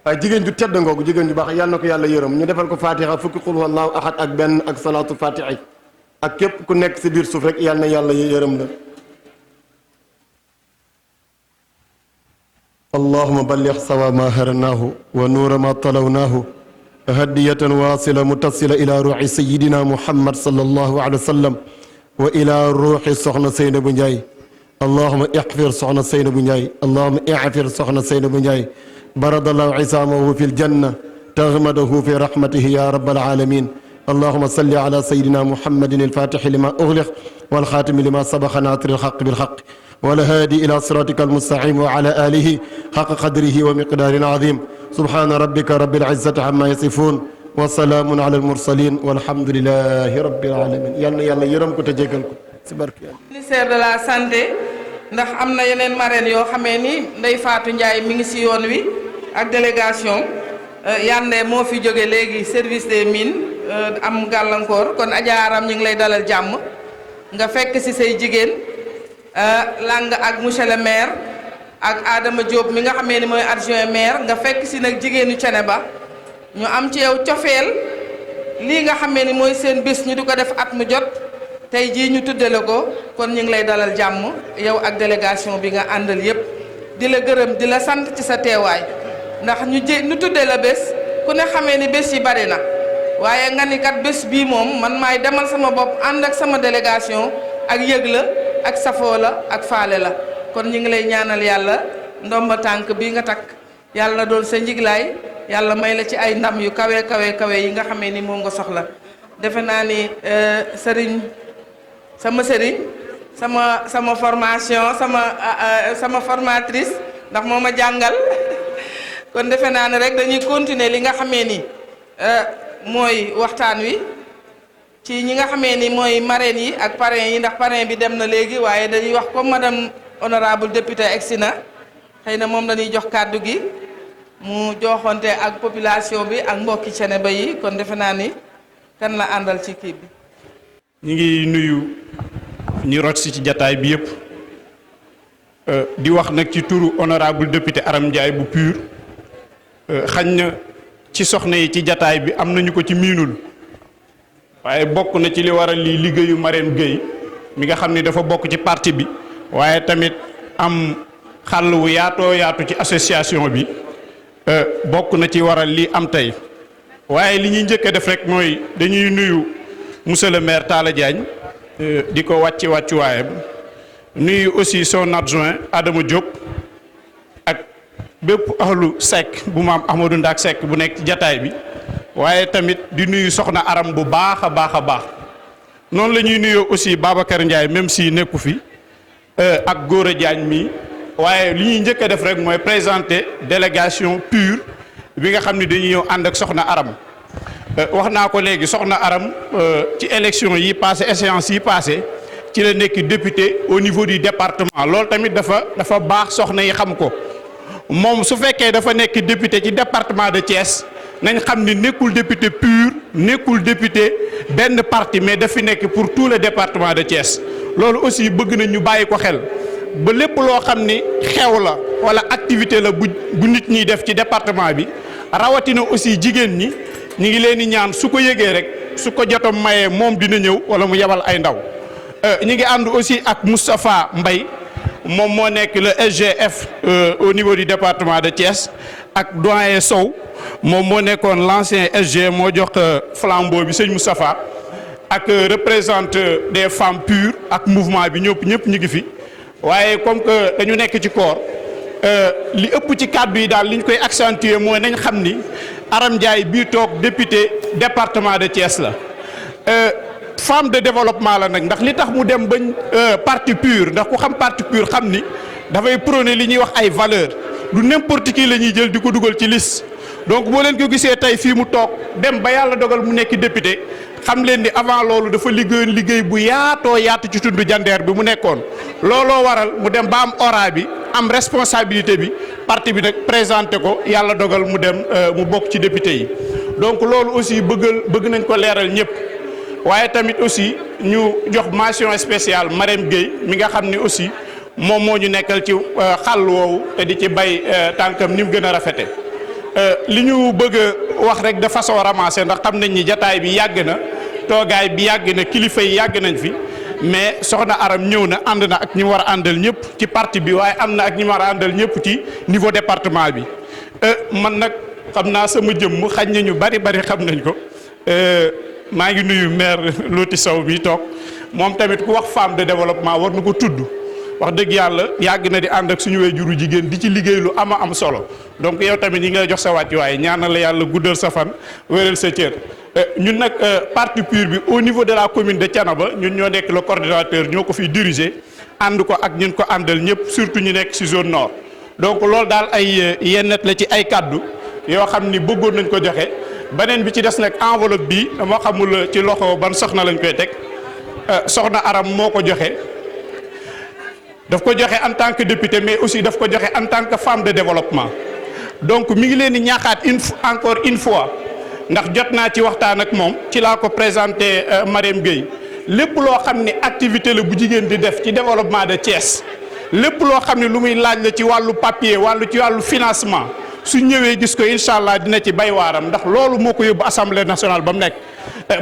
waaye jigéen ju tedd ngoogu jigéen ju baax yàlla na ko yàlla yërëm ñu defal ko fatiha fukki qul huwallahu ahad ak benn ak salaatu fatiha ak képp ku nekk si biir suuf rek yàlla na yàlla yërëm la اللهم بلغ سوى ما هرناه ونور ما طلوناه هدية واصلة متصلة إلى روح سيدنا محمد صلى الله عليه وسلم وإلى روح سخن سيدنا بنجاي اللهم اغفر سخن سيدنا بنجاي اللهم اغفر سخن سيدنا بنجاي برد الله عصامه في الجنة تغمده في رحمته يا رب العالمين اللهم صل على سيدنا محمد الفاتح لما أغلق والخاتم لما سبق ناصر الحق بالحق والهادي إلى صراطك المستقيم وعلى آله حق قدره ومقدار عظيم سبحان ربك رب العزة عما يصفون وسلام على المرسلين والحمد لله رب العالمين yal na yàlla yërëm ko te jéggal ko ci barke yàlla. ministère de la santé ndax am na yeneen marraines yoo xamee ni Ndeye Fatou Ndiaye mi ngi ci yoon wi ak délégation Yande moo fi jóge léegi service des mines am gàllankoor kon Adja Aram ñu ngi lay dalal jàmm nga fekk ci say jigéen lang ak monsieur le maire ak Adama Diop mi nga xamee ni mooy adjoint maire nga fekk ci nag jigéenu Thiénaba ñu am ci yow cofeel lii nga xamee ni mooy seen bés ñu di ko def at mu jot tey jii ñu tuddale ko kon ñu ngi lay dalal jàmm yow ak délégation bi nga àndal yépp di la gërëm di la sant ci sa teewaay ndax ñu tuddee la bés ku ne xamee ni bés yi bari na waaye nga ni kat bés bii moom man maay demal sama bopp ànd ak sama délégation ak yëg la ak safoo la ak faale la kon ñu ngi lay ñaanal yàlla ndomba tànk bii nga takk yàlla na doon sa njiglaay yàlla may la ci ay ndam yu kawe kawe kawe yi nga xamee ni moom nga soxla defe naa ni sëriñ sama formation sama formatrice ndax moo ma jàngal kon defe naa ne rek dañuy continuer li nga xamee ni mooy waxtaan wi ci ñi nga xamee ni mooy marraines yi ak parrains yi ndax parrain bi dem na léegi waaye dañuy wax comme madame honorable député egsi na xëy na moom dañuy jox kàddu gi mu joxonte ak population bi ak mbokki Thiénaba yi kon defe naa ni kan la àndal ci kii bi. ñi ngi nuyu ñi rot si ci jataay bi yëpp di wax nag ci turu honorable député Aram Ndiaye bu PUR xañ na ci soxna yi ci jataay bi am nañu ko ci miinul waaye bokk na ci li waral lii liggéeyu Marème Gueye mi nga xam ni dafa bokk ci parti bi waaye tamit am xàll wu yaatoo yaatu ci association bi bokk na ci waral lii am tey waaye li ñuy njëkk a def rek mooy dañuy nuyu monsieur le maire Talla Diagne di ko wàccuwaayam nuyu aussi son adjoint Adama Diop ak bépp ahlu Seck bu maam Ahmadou Ndak Seck bu nekk ci jataay bi waaye tamit di nuyu soxna Aram bu baax a baax a baax noonu la ñuy nuyoo aussi Babacar Ndiaye même si nekku fi ak Gora Diagne mi waaye li ñuy njëkk a def rek mooy présenter délégation PUR bi nga xam ne dañuy ñëw ànd ak soxna Aram wax naa ko léegi soxna Aram ci élection yi passé échéance yi passé ci la nekk député au niveau du département loolu tamit dafa baax soxna yi xam ko moom su fekkee dafa nekk député ci département de Thiès nañ xam ni nekkul député PUR nekkul député benn parti mais dafi nekk pour tout le département de Thiès loolu aussi bëgg nañ ñu bàyyi ko xel ba lépp loo xam ni xew la wala activité la bu nit ñiy def ci département bi rawatina aussi jigéen ñi ñu ngi leen di ñaan su ko yëgee rek su ko jotom mayee moom dina ñëw wala mu yebal ay ndaw ñu ngi ànd aussi ak Moustapha Mbaye moom moo nekk le SGF au niveau du département de Thiès ak doyen Sow moom moo nekkoon l'ancien SG moo jox flambeau bi sëñ Moustapha ak représente des femmes PUR ak mouvement bi ñëpp ñu ngi fi waaye comme que dañu nekk ci koor li ëpp ci kàddu yi daal li ñu koy accentuer mooy nañ xam ni Aram Ndiaye bii toog député département de Thiès la femme de développement la nag ndax li tax mu dem bañ parti PUR ndax ku xam parti PUR xam ni dafay prôner li ñuy wax ay valeurs du n'importe qui la ñuy jël di ko dugal ci liste donc boo leen ko gisee tey fii mu toog dem ba yàlla dogal mu nekk député xam leen ni avant loolu dafa liggéeyoon liggéey bu yaatoo yaatu ci tundu jandeer bi mu nekkoon looloo waral mu dem ba am ora bi am responsabilité bi parti bi nag présenté ko yàlla dogal mu dem mu bokk ci député yi donc loolu aussi bëgg nañ ko leeral ñëpp waaye tamit aussi ñu jox mention spéciale Marème Gueye mi nga xam ni aussi moom moo ñu nekkal ci xàll woowu te di ci bay tànkam ni mu gën a rafete li ñu bëgg a wax rek de façon ramassée ndax xam nañ ni jataay bi yàgg na toogaay bi yàgg na kilifa yi yàgg nañ fi mais soxna Aram ñëw na ànd na ak ñi war a àndal ñëpp ci parti bi waaye ànd na ak ñi war a àndal ñëpp ci niveau département bi man nag xam naa sama jëmm xañ na ñu bari xam nañ ko maa ngi nuyu maire Loti Sow bi toog moom tamit ku wax femme de développement war na ko tudd wax dëgg yàlla yàgg na di ànd ak suñu waajuru jigéen di ci liggéey lu am solo donc yow tamit ñi ngay jox sa wàccuwaay ñaanal la yàlla guddal sa fan wéral sa cër ñun nag parti PUR bi au niveau de la commune de Thiénaba ñun ñoo nekk le coordinateur ñoo ko fiy diriger ànd ko ak ñun ko àndal ñëpp surtout ñu nekk ci zone nord donc loolu daal ay yennet la ci ay kaddu yoo xam ni bëggoon nañ ko joxe beneen bi ci des nag enveloppe bi dama xamul ci loxo ban soxna lañ koy teg soxna Aram moo ko joxe daf ko joxe en tant que député mais aussi daf ko joxe en tant que femme de développement donc mi ngi leen di ñaaxaat encore une fois ndax jot naa ci waxtaan ak moom ci laa ko présenté Mariam Gueye lépp loo xam ne activité la bu jigéen di def ci développement de Thiès lépp loo xam ne lu muy laaj la ci wàllu papier ci wàllu financement su ñëwee gis ko incha allah dina ci bay waaram ndax loolu moo ko yóbbu assemblée nationale ba mu nekk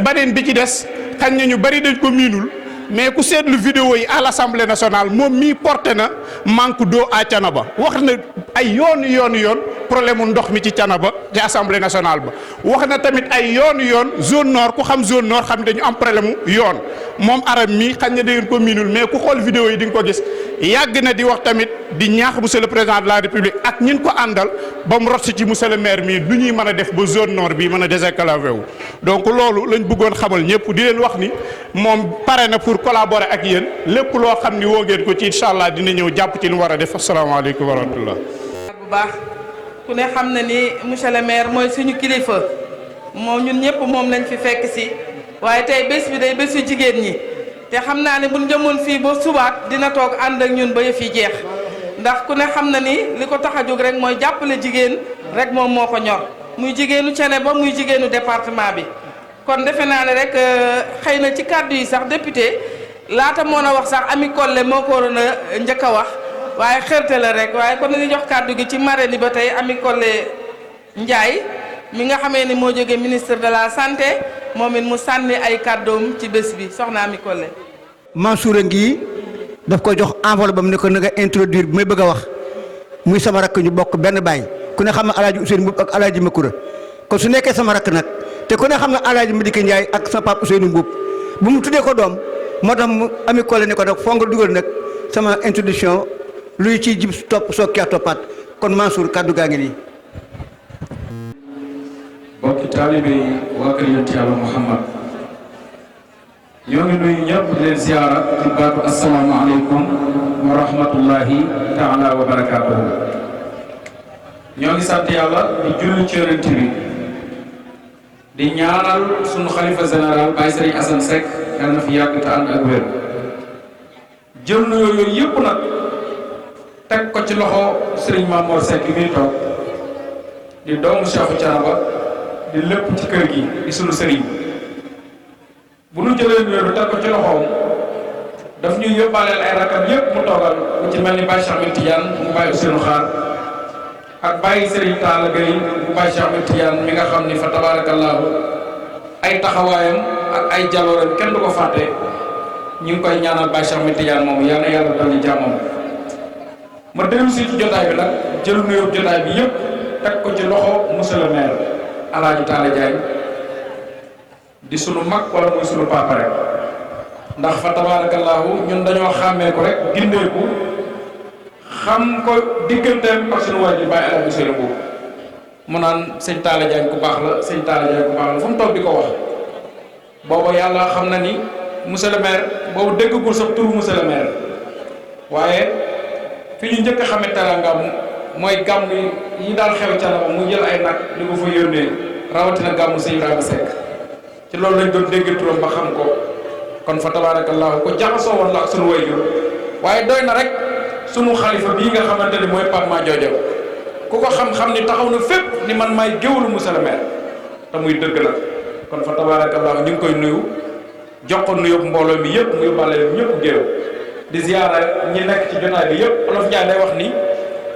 beneen bi ci des xañ na ñu bari dañ ko miinul mais ku seetlu vidéo yi à l'Assemblée nationale moom mii porté na manque d'eau à Thiénaba wax na ay yoon problème mu ndox mi ci Thiénaba ci Assemblée nationale ba wax na tamit ay yoon zone nord ku xam zone nord xam dañu am problème mu yoon moom Aram mii xañ na da ngeen ko miinul mais ku xool vidéo yi di nga ko gis yàgg na di wax tamit di ñaax monsieur le président de la république ak ñin ko àndal ba mu rot ci monsieur le maire mii du ñuy mën a def ba zone nord bi mën a désenclavé wu donc loolu lañ bëggoon xamal ñëpp di leen wax ni moom pare na pour collaborer ak yéen lépp loo xam ni woo ngeen ko ci incha allah dina ñëw jàpp ci li mu war a def asalaamaaleykum wa rahmatullah. bu baax ku ne xam na ni monsieur le maire mooy suñu kilifa moom ñun ñëpp moom lañ fi fekk si waaye tey bés bi day bésu jigéen ñi te xam naa ne buñ jëmoon fii ba subaat dina toog ànd ak ñun ba yëf yi jeex ndax ku ne xam na ni li ko tax a jóg rek mooy jàppale jigéen rek moom moo ko ñor muy jigéenu Thiénaba muy jigéenu département bi. kon defe naa ne rek xëy na ci kàddu yi sax député laata moo na wax sax Ami Collé moo ko waroon a njëkk a wax waaye xërte la rek waaye kon nañu jox kàddu gi ci marraine ba tey Ami Collé Ndiaye mi nga xamee ni moo jóge ministre de la santé moom it mu sànni ay kàddoom ci bés bi soxna Ami Collé. Mansour a ngi daf ko jox enveloppe bam ne ko na nga introduire bi may bëgg a wax muy sama rakk ñu bokk benn baay ku ne xam ne Alaaji Ousseynou Mboup ak Alaaji Makura kon su nekkee sama rakk nag. te ku ne xam nga Alaaji Madické Ndiaye ak sa papa Ousseynou Mboup bu mu tuddee ko doom moo tax mu Ami Collé ne ko nag foo nga dugal nag sama introduction luy ci jib topp soo kee toppaat kon Mansour kàddu gaa ngi nii. bokki taalibe yi waa kër yonent Yàlla Muhammad ñoo ngi nuyu ñëpp di leen ziyaara ci baatu asalaamaaleykum wa rahmatullahi taala wa barakaatuhu ñoo ngi sant yàlla di julli ci yonent bi di ñaanal sunu xalifa général Baye Serigne Assane Seck yàlla na fi yàgg te ànd ak wér jël na yooyu yëpp nag teg ko ci loxo Serigne Mamour Seck mi toog di doomu Cheikhu Thiénaba di lépp ci kër gi di sunu Serigne bu nu jëlee nuyoo teg ko ci loxoom daf ñuy yóbbaaleel ay rakam yëpp mu toogal ku ci mel ni Baye Cheikh Ahmed Tidiane mu Baye Ousseynou Xaar ak Baye Serigne Talla Gueye bu Baye Cheikh Ahmed Tidiane mi nga xam ni fa tabaarakallaahu ay taxawaayam ak ay jalooram kenn du ko fàtte ñu ngi koy ñaanal Baye Cheikh Ahmed Tidiane moom yal na yàlla dolli jàmmam ma dellu si ci jotaay bi nag jël nuyoo jotaay bi yëpp teg ko ci loxo monsieur le maire Alaaji Talla Diagne di sunu mag wala muy sunu papa rek ndax fa tabaarakallaahu ñun dañoo xàmmee ko rek gindeeku xam ko digganteem ak suñu waajur Baye Alaaji Ousseynou Mboup mu naan sëñ Talla Diagne ku baax la sëñ Talla Diagne ku baax la fu mu toog di ko wax booba yàlla xam na ni monsieur le maire boobu déggagul sax turu monsieur le maire waaye fi ñu njëkk a xamee teraangam mooy gàmm yi daal xew Thiénaba mu jël ay nag di ko fa yónnee rawatina gàmmu sëñ Ibrahima Seck ci loolu lañ doon dégg turam ba xam ko kon fa tabaarakallaahu ko jaxasoo woon la ak sunu waajur waaye doy na rek sunu xalifa bii nga xamante ni mooy Pape Madiodio ku ko xam-xam ni taxaw na fépp ni man maay géwlu monsieur le maire te muy dëgg la kon fa tabaarakallaahu ñu ngi koy nuyu jox ko nuyu mbooloo mi yëpp mu yóbbaale ñëpp géew di ziyaara ñi nekk ci jotaay bi yëpp Olof Njaay day wax ni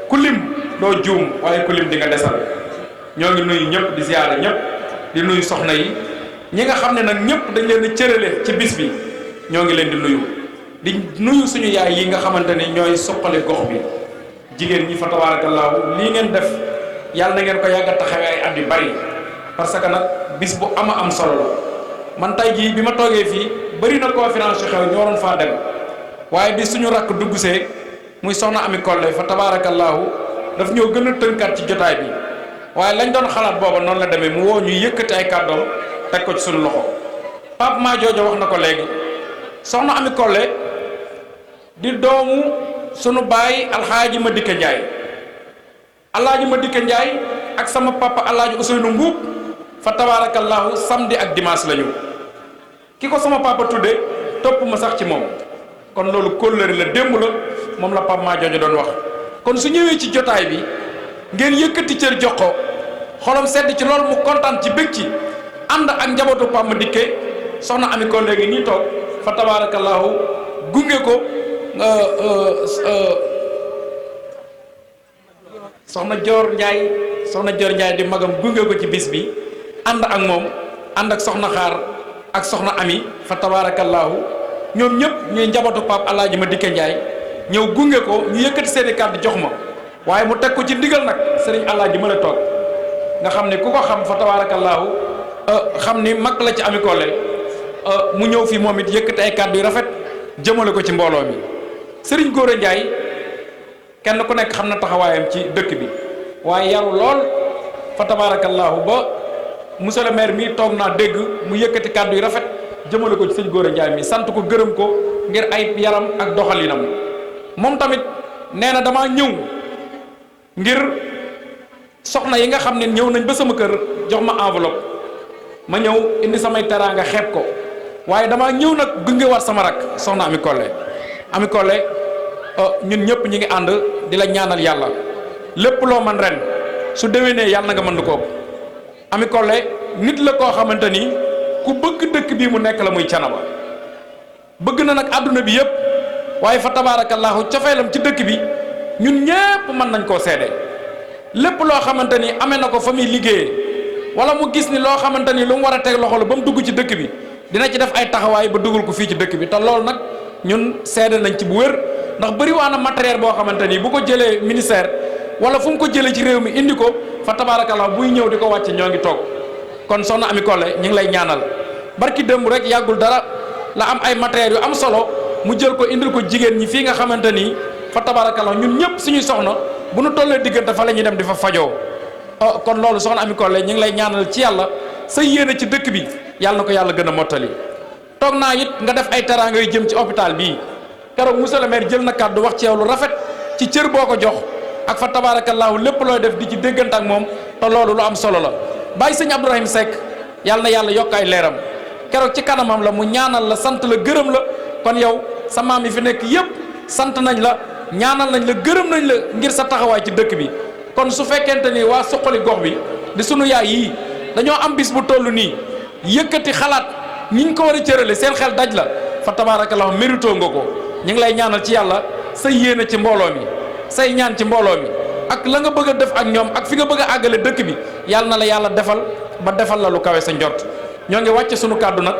ku lim doo juum waaye ku lim di nga desal ñoo ngi nuyu ñëpp di ziyaara ñëpp di nuyu soxna yi ñi nga xam ne nag ñëpp dañ leen a cërale ci bis bi ñoo ngi leen di nuyu suñu yaay yi nga xamante ni ñooy suqali gox bi jigéen ñi fa tabaarakallaahu lii ngeen def yàlla na ngeen ko yàgg a taxawee ay at yu bari parce que nag bis bu am solo la man tey jii bi ma toogee fii bëri na conférence yu xew ñoo doon faa dem waaye bi suñu rakk duggsee muy soxna Ami Kolle fa tabaarakallaahu daf ñoo gën a tënkaat ci jotaay bi waaye lañ doon xalaat booba noonu la demee mu woo ñu yëkkati ay kàddoom teg ko ci suñu loxo Pape Madiodio wax na ko léegi soxna Ami Kolle di doomu sunu baay alxaaji Madike Njaay alxaaji Madike Njaay ak sama papa alxaaji Ousseynou Mbuub fa tabaarakallaahu samedi ak dimanche lañu ki ko sama papa tudde topp ma sax ci moom kon loolu kóllëre la démb la moom la Pape Madiodio doon wax kon su ñëwee ci jotaay bi ngeen yëkkati cër jox ko xolam sedd ci loolu mu kontaan ci bëgg ci ànd ak njabootu Pape Madike soxna Ami Kolle léegi nii toog fa tabaarakallaahu gunge ko soxna Joor Njaay di magam gunge ko ci bis bi ànd ak moom ànd ak soxna Xaar ak soxna Ami fa tabaarakallaahu ñoom ñëpp ñuy njabootu Pape Alaaji Madike Njaay ñëw gunge ko ñu yëkkati seeni kàddu jox ma waaye mu teg ko ci ndigal nag sëriñ Alaaji ma la toog nga xam ne ku ko xam fa tabaarakallaahu xam ni mag la ci Ami Kolle mu ñëw fii moom it yëkkati ay kàddu yu rafet jëmale ko ci mbooloo mi sëriñ Góora Njaay kenn ku nekk xam na taxawaayam ci dëkk bi waaye yaru lool fa tabaarakallaahu ba monsieur le maire mi toog naa dégg mu yëkkati kàddu yu rafet jëmale ko ci sëñ Góora Njaay mi sant ko gërëm ko ngir ay yaram ak doxalinam moom tamit nee na damaa ñëw ngir soxna yi nga xam ne ñëw nañ ba sama kër jox ma enveloppe ma ñëw indi samay teraanga xeeb ko waaye damaa ñëw nag gunge war sama rak soxna Ami Kolle Ami Kolle ñun ñëpp ñi ngi ànd di la ñaanal yàlla lépp loo man ren su déwénee yàlla na nga mën du ko Ami Kolle nit la koo xamante ni ku bëgg dëkk bii mu nekk la muy Canaba bëgg na nag àdduna bi yëpp waaye fa tabaarakallaahu cofeelam ci dëkk bi ñun ñëpp mën nañ koo seede lépp loo xamante ni amee na ko fa muy liggéeyee wala mu gis ni loo xamante ni lu mu war a teg loxo la ba mu dugg ci dëkk bi dina ci def ay taxawaay ba dugal ko fii ci dëkk bi te loolu nag ñun seede nañ ci bu wér ndax bëri waa na matériel boo xamante ni bu ko jëlee ministère wala fu mu ko jëlee ci réew mi indi ko fa tabaarakallaahu buy ñëw di ko wàcce ñoo ngi toog kon soxna Ami Kolle ñu ngi lay ñaanal barki démb rek yàggul dara la am ay matériel yu am solo mu jël ko indil ko jigéen ñi fii nga xamante ni fa tabaarakallaahu ñun ñëpp suñuy soxna bu nu tollee diggante fa la ñuy dem di fa fajoo kon loolu soxna Ami Kolle ñu ngi lay ñaanal ci yàlla sa yéene ci dëkk bi yàlla na ko yàlla gën a mottali toog naa it nga def ay teraanga yu jëm ci hôpital bii keroog monsieur le maire jël na kàddu wax ci yow lu rafet ci cër boo ko jox ak fa tabaarakallaahu lépp looy def di ci déggante ak moom te loolu lu am solo la bàyyi sëñ Abdourahim Seck yàlla na yàlla yokk ay leeram keroog ci kanamam la mu ñaanal la sant la gërëm la kon yow sa maam yi fi nekk yépp sant nañ la ñaanal nañ la gërëm nañ la ngir sa taxawaay ci dëkk bi kon su fekkente ni waa Suqali gox bi di sunu yaay yii dañoo am bis bu toll nii yëkkati xalaat niñ ko war a cërale seen xel daj la fa tabaarakallaahu mérito nga ko ñu ngi lay ñaanal ci yàlla sa yéene ci mbooloo mi say ñaan ci mbooloo mi ak la nga bëgg a def ak ñoom ak fi nga bëgg a àggale dëkk bi yàlla na la yàlla defal ba defal la lu kawe sa njort ñoo ngi wàcce sunu kàddu nag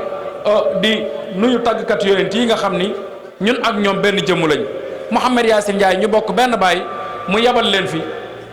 di nuyu tàggkat yonent yi nga xam ni ñun ak ñoom benn jëmm lañ Mouhamed Yacine Ndiaye ñu bokk benn baay mu yabal leen fi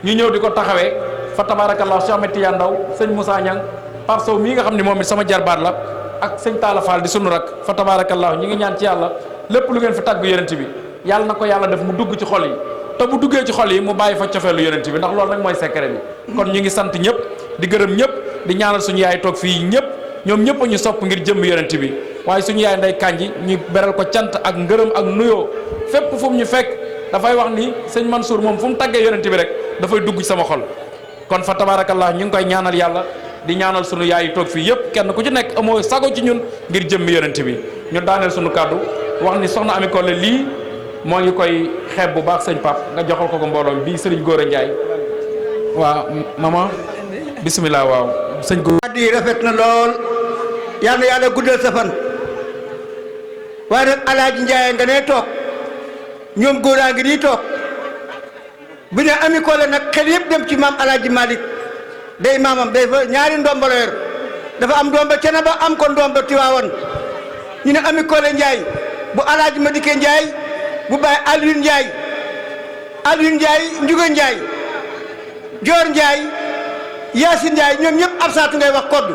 ñu ñëw di ko taxawee fa tabaarakallaahu Cheikh Ahmed Tidiane Ndaw sëñ Moussa Niang Pape Sow mii nga xam ne moom it sama jarbaat la ak sëñ Talla Fall di sunu rak fa tabaarakallaahu ñi ngi ñaan ci yàlla lépp lu ngeen fi tàgg yonent bi yàlla na ko yàlla def mu dugg ci xol yi te bu duggee ci xol yi mu bàyyi fa cofeelu yonent bi ndax loolu nag mooy secret bi kon ñu ngi sant ñëpp di gërëm ñëpp di ñaanal suñu yaay toog fii ñëpp ñoom ñëpp ñu sopp ngir jëmm yonent bi waaye suñu yaay nday kànji ñu beral ko cant ak ngërëm ak nuyoo fépp fu mu ñu fekk dafay wax ni sëñ Mansour moom fu mu tàggee yonent bi rek dafay dugg ci sama xol kon fa tabarakallah ñu ngi koy ñaanal yàlla di ñaanal suñu yaay toog fii yëpp kenn ku ci nekk amoo sago ci ñun ngir jëmm yonent bi ñu daaneel suñu kàddu wax ni soxna Ami Kolle lii moo ngi koy xeeb bu baax sëñ Pape nga joxal ko mbooloo bii sëriñ Góora Njaay waaw mama bisimilah waaw sëñ Góora di rafet na lool yal na yàlla guddal sa fan waaye nag Alaaji Njaay nga ne toog ñoom góoraa ngi nii toog bu ne Ami Kolle nag xel yëpp dem ci maam Alaaji Malick day maamam day fa ñaari ndomba la yor dafa am ndomba Cenaba am ko ndomba Tiwaawan ñu ne Ami Kole Ndiaye bu Alaaji Madike Ndiaye bu Baye Alioune Ndiaye Njuga Ndiaye Joor Ndiaye Yaasin Ndiaye ñoom ñëpp absaatu ngay wax koddu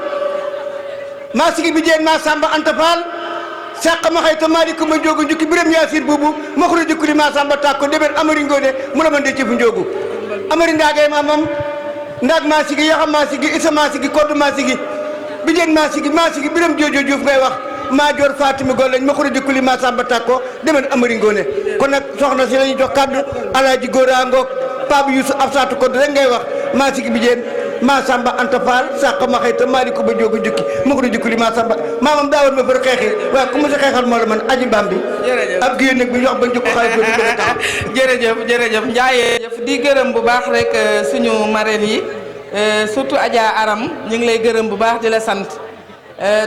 maa sigi bi jeen maa Samba Anta Fall sàq ma xëy ta maa di ko ma njóogu njukki biram Yaasin buubu ma xura jukkuli maa Samba tàkko déber Amari Ngoone mu la man de ci fu njóogu Amari ndaagay maa moom ndaag maa sigi yaxam maa sigi isa maa sigi koddu maa sigi bi jeen maa sigi biram joojo Juuf ngay wax maa joor Fatima Gool lañ ma xura jukkuli maa Samba tàkko déber Amari Ngoone kon nag soxna si lañu jox kaddu Alaaji Góora ngoog Pape Youssou absaatu koddu rek ngay wax maa sigi bi jeen maa Samba Anta Fall sàq ma xëy ta maa di ko ba jógu jukki ma ko jukki li maa Samba maamam daawoon ma fër xeexi waaye ku ma si xeexal moo la man aji bam bi ab géyén nag bi ñu wax bañ jukko xale doodu bëgg a taxaw jërëjëf Ndiaye di gërëm bu baax rek suñu marraine yi surtout Adja Aram ñu ngi lay gërëm bu baax di la sant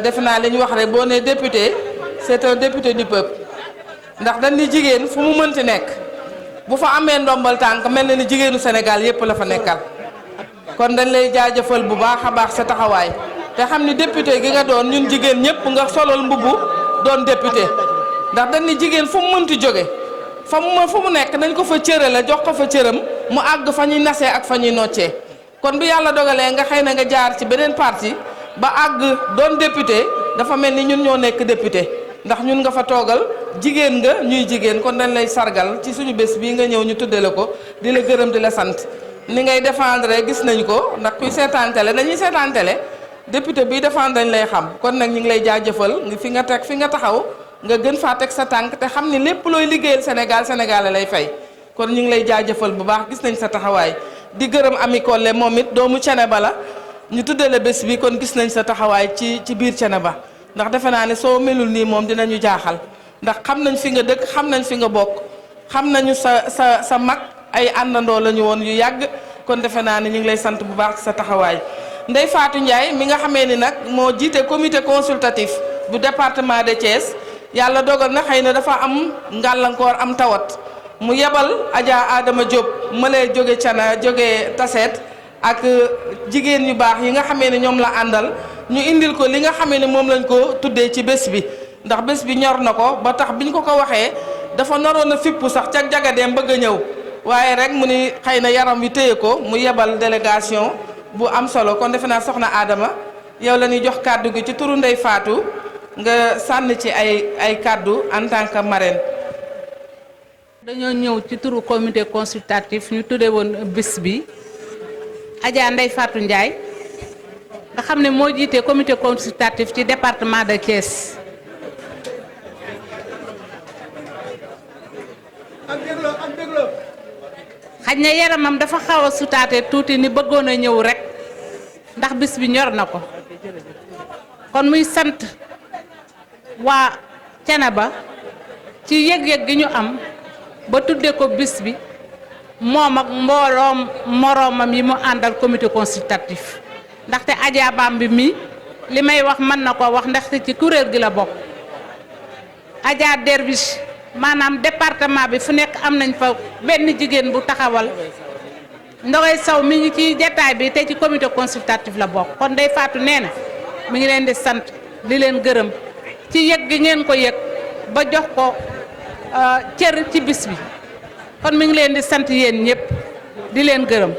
defe naa li ñu wax rek boo nee député c'est un député du peuple ndax dañ ni jigéen fu mu mënti nekk bu fa amee ndombal tànk mel na ni jigéenu Sénégal yépp la fa nekkal kon dañ lay jaajëfal bu baax a baax sa taxawaay te xam ni député gi nga doon ñun jigéen ñëpp nga solal mbubu doon député ndax dañ ni jigéen fu mu mënti jóge fu mu nekk nañ ko fa cërale jox ko fa cëram mu àgg fa ñuy nasee ak fa ñuy noccee kon bi yàlla dogalee nga xëy na nga jaar ci beneen parti ba àgg doon député dafa mel ni ñun ñoo nekk député ndax ñun nga fa toogal jigéen nga ñuy jigéen kon dañ lay sargal ci suñu bés bii nga ñëw ñu tuddale ko di la gërëm di la sant ni ngay défendre gis nañ ko ndax kuy seetaan télé dañuy seetaan télé député bi défendre dañ lay xam kon nag ñu ngi lay jaajëfal fi nga teg fi nga taxaw nga gën faa teg sa tànk te xam ni lépp looy liggéeyal Sénégal lay fay kon ñu ngi lay jaajëfal bu baax gis nañ sa taxawaay di gërëm Ami Kole moom it doomu Thiénaba la ñu tuddale bés bi kon gis nañ sa taxawaay ci biir Thiénaba ndax defe naa ne soo melul nii moom dinañu jaaxal ndax xam nañ fi nga dëkk xam nañ fi nga bokk xam nañu sa mag ay àndandoo la ñu woon yu yàgg kon defe naa ne ñu ngi lay sant bu baax sa taxawaay Ndeye Fatou Ndiaye mi nga xamee ni nag moo jiite comité consultatif bu département de Thiès yàlla dogal na xëy na dafa am ngàllankoor am tawat mu yebal Adja Adama Diop ma lay jóge Cana jóge Taseet ak jigéen yu baax yi nga xamee ne ñoom la àndal ñu indil ko li nga xamee ne moom lañ ko tuddee ci bés bi ndax bés bi ñor na ko ba tax biñ ko waxee dafa naroon a fippu sax ca jagadeem bëgg a ñëw waaye rek mu ni xëy na yaram wi téye ko mu yebal délégation bu am solo kon defe naa soxna Adama yow la ñuy jox kàddu gi ci turu Ndeye Fatou nga sànni ci ay kàddu en tant que marraine. dañoo ñëw ci turu comité consultatif ñu tuddee woon bis bi Adja Ndeye Fatou Ndiaye nga xam ne moo jiite comité consultatif ci département de Thiès. xaj na yaramam dafa xaw a sutaate tuuti ni bëggoon a ñëw rek ndax bis bi ñor na ko kon muy sant waa Thiénaba ci yëg-yëg gi ñu am ba tudde ko bis bi moom ak mbooloom moroomam yi mu àndal comité consultatif ndaxte Adja Bambi mi li may wax mën na ko wax ndaxte ci kuréel gi la bokk Adja Derviche maanaam département bi fu nekk am nañ fa benn jigéen bu taxawal Ndogoy Sow mi ngi ci jataay bi te ci comité consultatif la bokk kon Ndeye Fatou nee na mi ngi leen di sant di leen gërëm ci yëg gi ngeen ko yëg ba jox ko cër ci bis bi kon mi ngi leen di sant yéen ñëpp di leen gërëm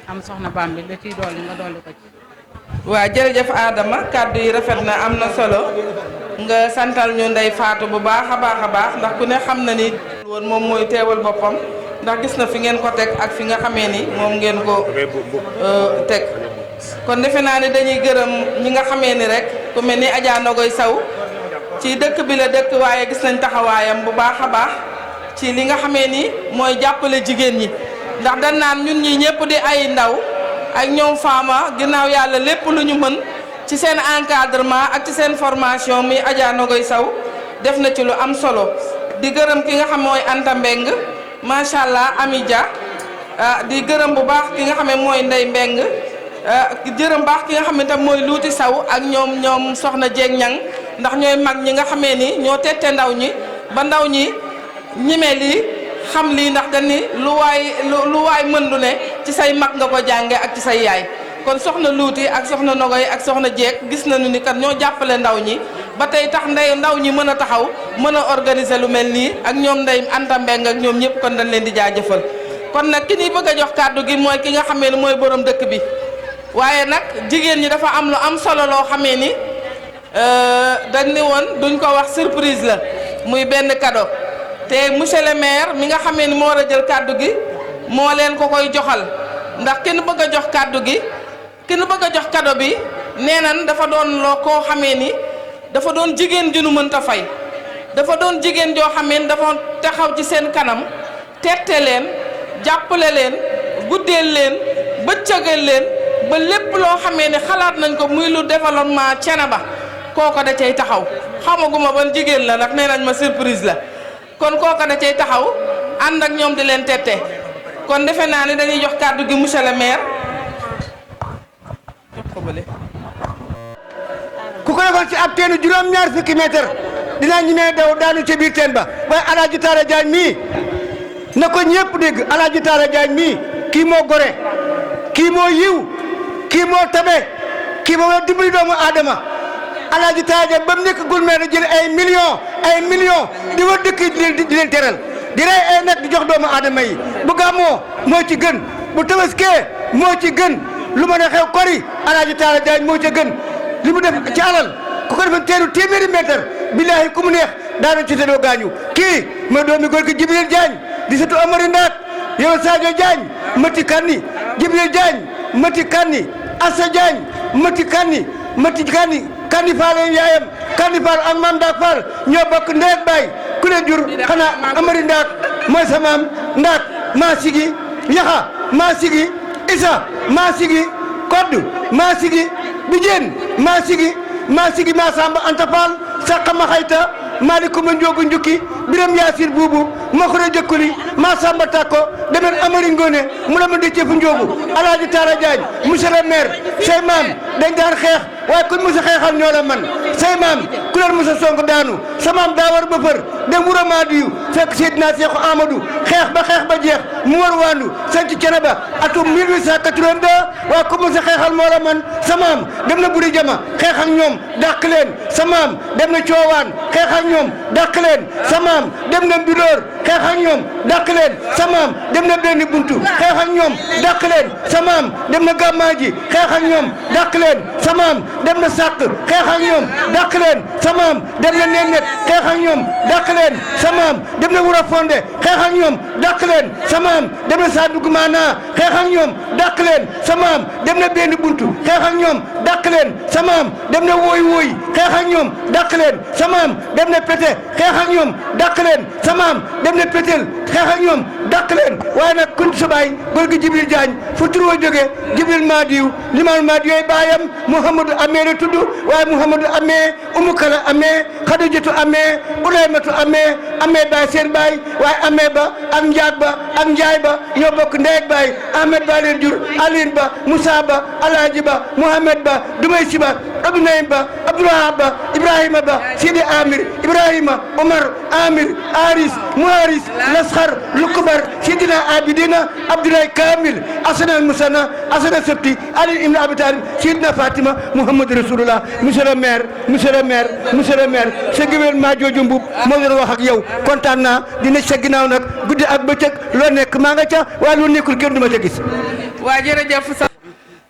am soxna Bambi da ciy dolli nga dolli ko ci. waa jërëjëf Adama kàddu yi rafet na am na solo nga santal ñu Ndeye Fatou bu baax a baax ndax ku ne xam na ni woon moom mooy teewal boppam ndax gis na fi ngeen ko teg ak fi nga xamee ni moom ngeen ko teg kon defe naa ne dañuy gërëm ñi nga xamee ni rek ku mel ni Adja Nogoy Sow ci dëkk bi la dëkk waaye gis nañ taxawaayam bu baax a baax ci li nga xamee ni mooy jàppale jigéen ñi ndax dañ naan ñun ñi ñëpp di ay ndaw ak ñoom faama ginnaaw yàlla lépp lu ñu mën ci seen encadrement ak ci seen formation muy Adja Nogoy Sow def na ci lu am solo di gërëm ki nga xam mooy Anta Mbeng macha allah Ami Dia di gërëm bu baax ki nga xam ne mooy Ndey Mbeng jërëm baax ki nga xam ne tam mooy Luuti Saw ak ñoom soxna Jeeg Ñang ndax ñooy mag ñi nga xamee ni ñoo tette ndaw ñi ba ndaw ñi ñime lii xam lii ndax dañ ni lu waay mën lu ne ci say mag nga ko jànge ak ci say yaay kon soxna Luuti ak soxna Nogoy ak soxna Jeeg gis nañu ni kat ñoo jàppale ndaw ñi ba tey tax ndaw ñi mën a taxaw mën a organiser lu mel nii ak ñoom Ndeye Anta Mbeng ak ñoom ñëpp kon dañ leen di jaajëfal. kon nag ki ñuy bëgg a jox kàddu gi mooy ki nga xamee ni mooy borom dëkk bi waaye nag jigéen ñi dafa am lu am solo loo xamee ni dañ ni woon duñ ko wax surprise la muy benn cadeau te monsieur le maire mi nga xamee ni moo war a jël kàddu gi moo leen ko koy joxal ndax ki nu bëgg a jox kàddu gi ki nu bëgg a jox cadeau bi nee nan dafa doon loo koo xamee ni dafa doon jigéen ju nu mënta fay dafa doon jigéen joo xamee ni dafa taxaw ci seen kanam tette leen jàppale leen guddeel leen bëccëgal leen ba lépp loo xamee ne xalaat nañ ko muy lu développement Thiénaba kooko da cay taxaw xamaguma ban jigéen la nag nee nañ ma surprise la kon kooko da cay taxaw ànd ak ñoom di leen tette kon defe naa ne dañuy jox kàddu gi monsieur le maire. ku ko defoon ci ab teenu juróom-ñaar fukki mètre dinaa ñemee daw daanu ca biir teen ba waaye Alaaji Taala Jaañ mii na ko ñëpp dégg Alaaji Taala Jaañ mii kii moo gore kii moo yiw kii moo tabe kii moo dimbali doomu aadama Alaaji Taala Jaañ ba mu nekk gulmeer jël ay millions di war dëkk yi di leen teral di rey ay nag di jox doomu aadama yi bu gàmmoo moo ci gën bu tabaskee moo ci gën lu mën a xew kori Alaaji Taala Jaañ moo ca gën li mu def ci alal ku ko defoon teenu téeméeri mètre billaahi ku mu neex daana ci doo gaañu kii mooy doomi góor gi Jibril Jaañ di sëtu Amari Ndaak yow Sadio Jaañ Mati Kanni Jibril Jaañ Mati Kanni Assa Jaañ Mati Kanni Kanni Faal yaayam Kanni Faal ak Maam Ndaak Faal ñoo bokk ndey ak baay ku leen jur xanaa Amari Ndaak mooy sa maam Ndaak maa sigi Yaxa maa sigi Isa maa sigi Kodd maa sigi Bijeen maa sigi maa Samba Anta Faal Sakka ma xayta Maalikuma Njoogu Njukki Biram Yaasir Buubu ma xure jëkkuli maa Samba Takko demen Amari Ngone mu dama di ceefu Njoogu Alaaji Taala Jaañ monsieur le maire say maam dañ daan xeex waaye kun musa xeexal ñoo la man say maam ku leen musa sonk daanu sa maam daa war ba fër dem wura Maadiyu fekk Seydina Seexu Amadou xeex ba jeex mu war waandu sanc Thiénaba atum 1882 waaye ku musa xeexal moo la man sa maam dem na Buri Jama xeex ak ñoom dàq leen sa maam dem na Coowaan xeex ak ñoom dàq leen sa maam dem na Mbiloor xeex ak ñoom dàq leen sa maam dem na Benn Buntu xeex ak ñoom dàq leen sa maam dem na Gàmmaaji xeex ak ñoom dàq leen sa maam dem na Sàq xeex ak ñoom dàq leen sa maam dem na Nennet xeex ak ñoom dàq leen sa maam dem na Wura Fonde xeex ak ñoom dàq leen sa maam dem na Sadugou Mana xeex ak ñoom dàq leen sa maam dem na Benn Buntu xeex ak ñoom dàq leen sa maam dem na Woy xeex ak ñoom dàq leen sa maam dem na Pété xeex ak ñoom dàq leen sa maam dem na Pétel xeex ak ñoom dàq leen waaye nag kun sa baay góor gi Jibril Jaañ fu tur wa jóge Jibril Maadiyu limaam Maadiyu yooyu baayam Mouhamadou Amee la tudd waaye Mouhamadou Amee Umu Kala Amee Xadijatu Amee Ulaymatu Amee baay seen baay waaye Amee ba ak Njaag ba ak Njaay ba ñoo bokk ndey ak baay Ahmed ba leen jur Aline ba Moussa ba Alaaji ba Mouhamed ba Dumay Si ba Abdoulaye ba Abdoulahab ba Ibrahima ba Sidi Amir Ibrahima Omar Amir Aris Muharis Lasxar Lukubar Sidina Abidina Abdoulaye Kamil Asanal Musana Asana Septi Ali Ibn Abi Talib Sidina Fatima Mouhamadou Rasulullah monsieur le maire sa gouvernement jooju mbub moo doon wax ak yow kontaan naa dina sa ginnaaw nag guddi ak bëccëg loo nekk maa nga ca waaye lu nekkul kenn du ma ca gis. waa jërëjëf sa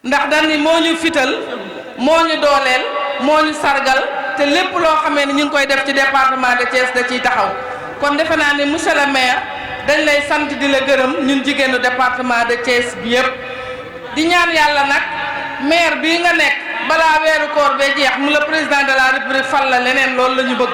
ndax dañ ni moo ñu fital moo ñu dooleel moo ñu sargal te lépp loo xamee ni ñu ngi koy def ci département de Thiès da ciy taxaw kon defe naa ne monsieur le maire dañ lay sant di la gërëm ñun jigéenu département de Thiès bi yëpp di ñaan yàlla nag maire bii nga nekk balaa weeru koor bee jeex mu la président de la république fal la leneen loolu la ñu bëgg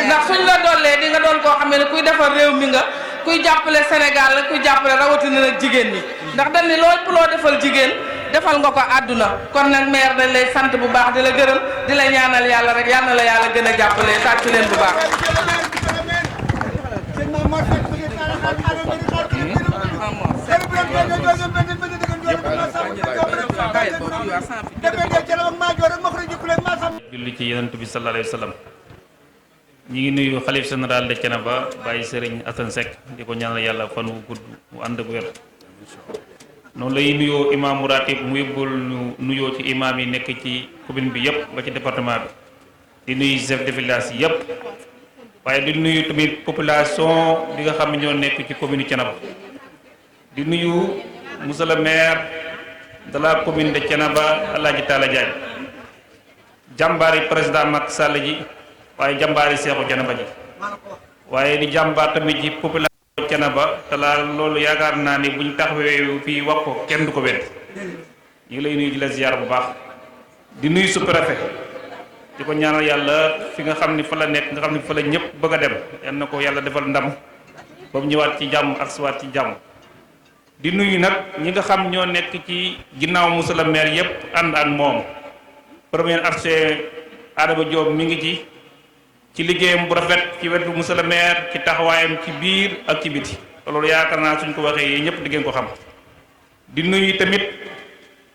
ndax suñ la dollee di nga doon koo xam ne kuy defar réew mi nga kuy jàppale Sénégal la kuy jàppale rawatina nag jigéen ñi ndax dañ ni loolu loo defal jigéen defal nga ko àdduna kon nag maire dañ lay sant bu baax di la gërëm di la ñaanal yàlla rek yal na la yàlla gën a jàppale tàcc leen bu baax. julli ci yonent bi sallallahu alayhi wa sallam ñi ngi nuyu xalif général de Thiénaba Baye Serigne Assane Seck di ko ñaanal yàlla fan wu gudd mu ànd ak wér noonu lay nuyoo imaamu ratib mu yóbbul ñu nuyoo ci imaam yi nekk ci commune bi yëpp ba ci département bi di nuyu chef de village yëpp waaye di nuyu tamit population bi nga xam ne ñoo nekk ci commune Thiénaba di nuyu monsieur le maire de la commune de Thiénaba Alaaji Talla Diagne jàmbaari président Macky Sall ji waaye jàmbaari Seexu Thiénaba ji waaye di jàmbaar tamit ci population Thiénaba te la loolu yaakaar naa ni buñ taxawee fii wax ko kenn du ko wedd ñu ngi lay nuyu di la ziar bu baax di nuyu sous-préfet di ko ñaanal yàlla fi nga xam ni fa la nekk nga xam ni fa la ñëpp bëgg a dem yal na ko yàlla defal ndam ba mu ñëwaat ci jàmm ak siwaat ci jàmm di nuyu nag ñi nga xam ñoo nekk ci ginnaaw monsieur le maire yëpp ànd ak moom premier adjoint Adama Diop mi ngi ci liggéeyam bu rafet ci wetu monsieur le maire ci taxawaayam ci biir ak ci biti loolu yaakaar naa suñ ko waxee yéen ñëpp di ngeen ko xam di nuyu tamit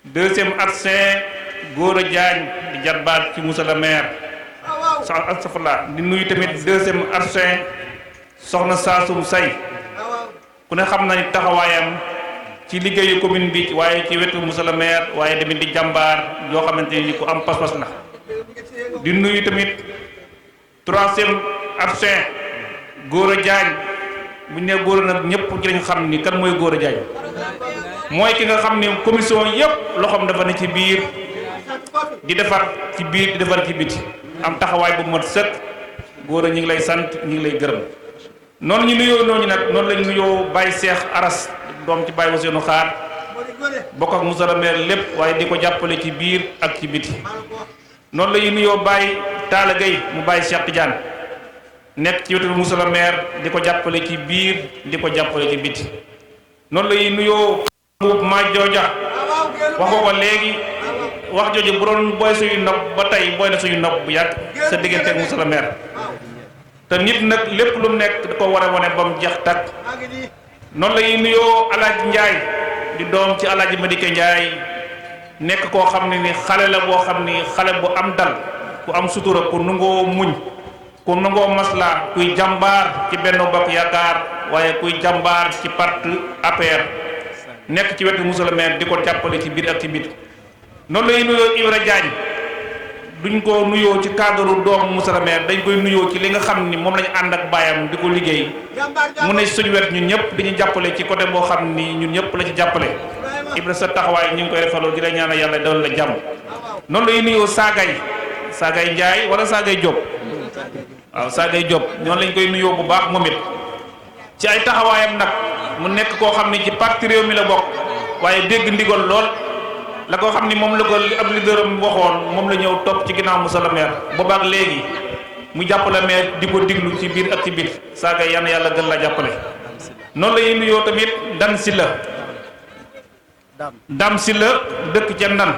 deuxième adjoint Gora Diagne di jarbaat ci monsieur le maire astafurlah di nuyu tamit deuxième adjoint soxna Saasum Say ku ne xam na ni taxawaayam ci liggéeyu commune bi waaye ci wetu monsieur le maire waaye tamit di jàmbaar yoo xamante ni ku am pas-pas la di nuyu tamit troisième adjoint Gora Diagne bu ñu nee Gora nag ñëpp ci lañ xam ni kan mooy Gora Diagne mooy ki nga xam ni commission yëpp loxoom dafa ne ci biir di defar ci biir di defar ci biti am taxawaay bu mat sëkk Gora ñu ngi lay sant ñu ngi lay gërëm noonu ñu nuyoo noonu nag noonu lañ nuyoo Baye Cheikh Aras doom ci Baye Ousseynou Xaar bokk ak monsieur le maire lépp waaye di ko jàppale ci biir ak ci biti noonu la ñuy nuyoo Baye Talla Gueye mu Baye Cheikh Tidiane nekk ci wetu monsieur le maire di ko jàppale ci biir di ko jàppale ci biti noonu la ñuy nuyoo ma jooja wax ko léegi wax jooju bu doon booy suñu nopp ba tey booy na suñu nopp bu yàgg sa diggante ak monsieur le maire te nit nag lépp lu mu nekk da ko war a wane ba mu jeex takk noonu la ñuy nuyoo Alaaji Njaay di doom ci Alaaji Madike Njaay nekk koo xam ne ni xale la boo xam ni xale bu am dal ku am sutura ku nangoo muñ ku nangoo masla kuy jàmbaar ci Benno Bokk Yaakaar waaye kuy jàmbaar ci parti APR nekk ci wetu monsieur le maire di ko jàppale ci biir ak ci biir noonu lay nuyoo Ibra Diagne duñ ko nuyoo ci cadre doomu monsieur le maire dañ koy nuyoo ci li nga xam ni moom lañu ànd ak baayam di ko liggéey mu ne suñu wet ñun ñëpp dañuy jàppale ci côté boo xam ni ñun ñëpp la ci jàppale Ibra sa taxawaay ñu ngi koy refaloo di la ñaanal yàlla doon la jàmm noonu lay nuyoo Saagay Njaay wala Saagay Diop waaw Saagay Diop noonu lañ koy nuyoo bu baax moom it ci ay taxawaayam nag mu nekk koo xam ni ci parti réew mi la bokk waaye dégg ndigal lool la ko xam ni moom la ko ab leaderam waxoon moom la ñëw topp ci ginnaaw monsieur le maire boobaak léegi mu jàppale maire di ko diglu ci biir ak ci biir Saagay yan yàlla gën la jàppale noonu la ñuy nuyoo tamit Dame Sylla dëkk ca Ndan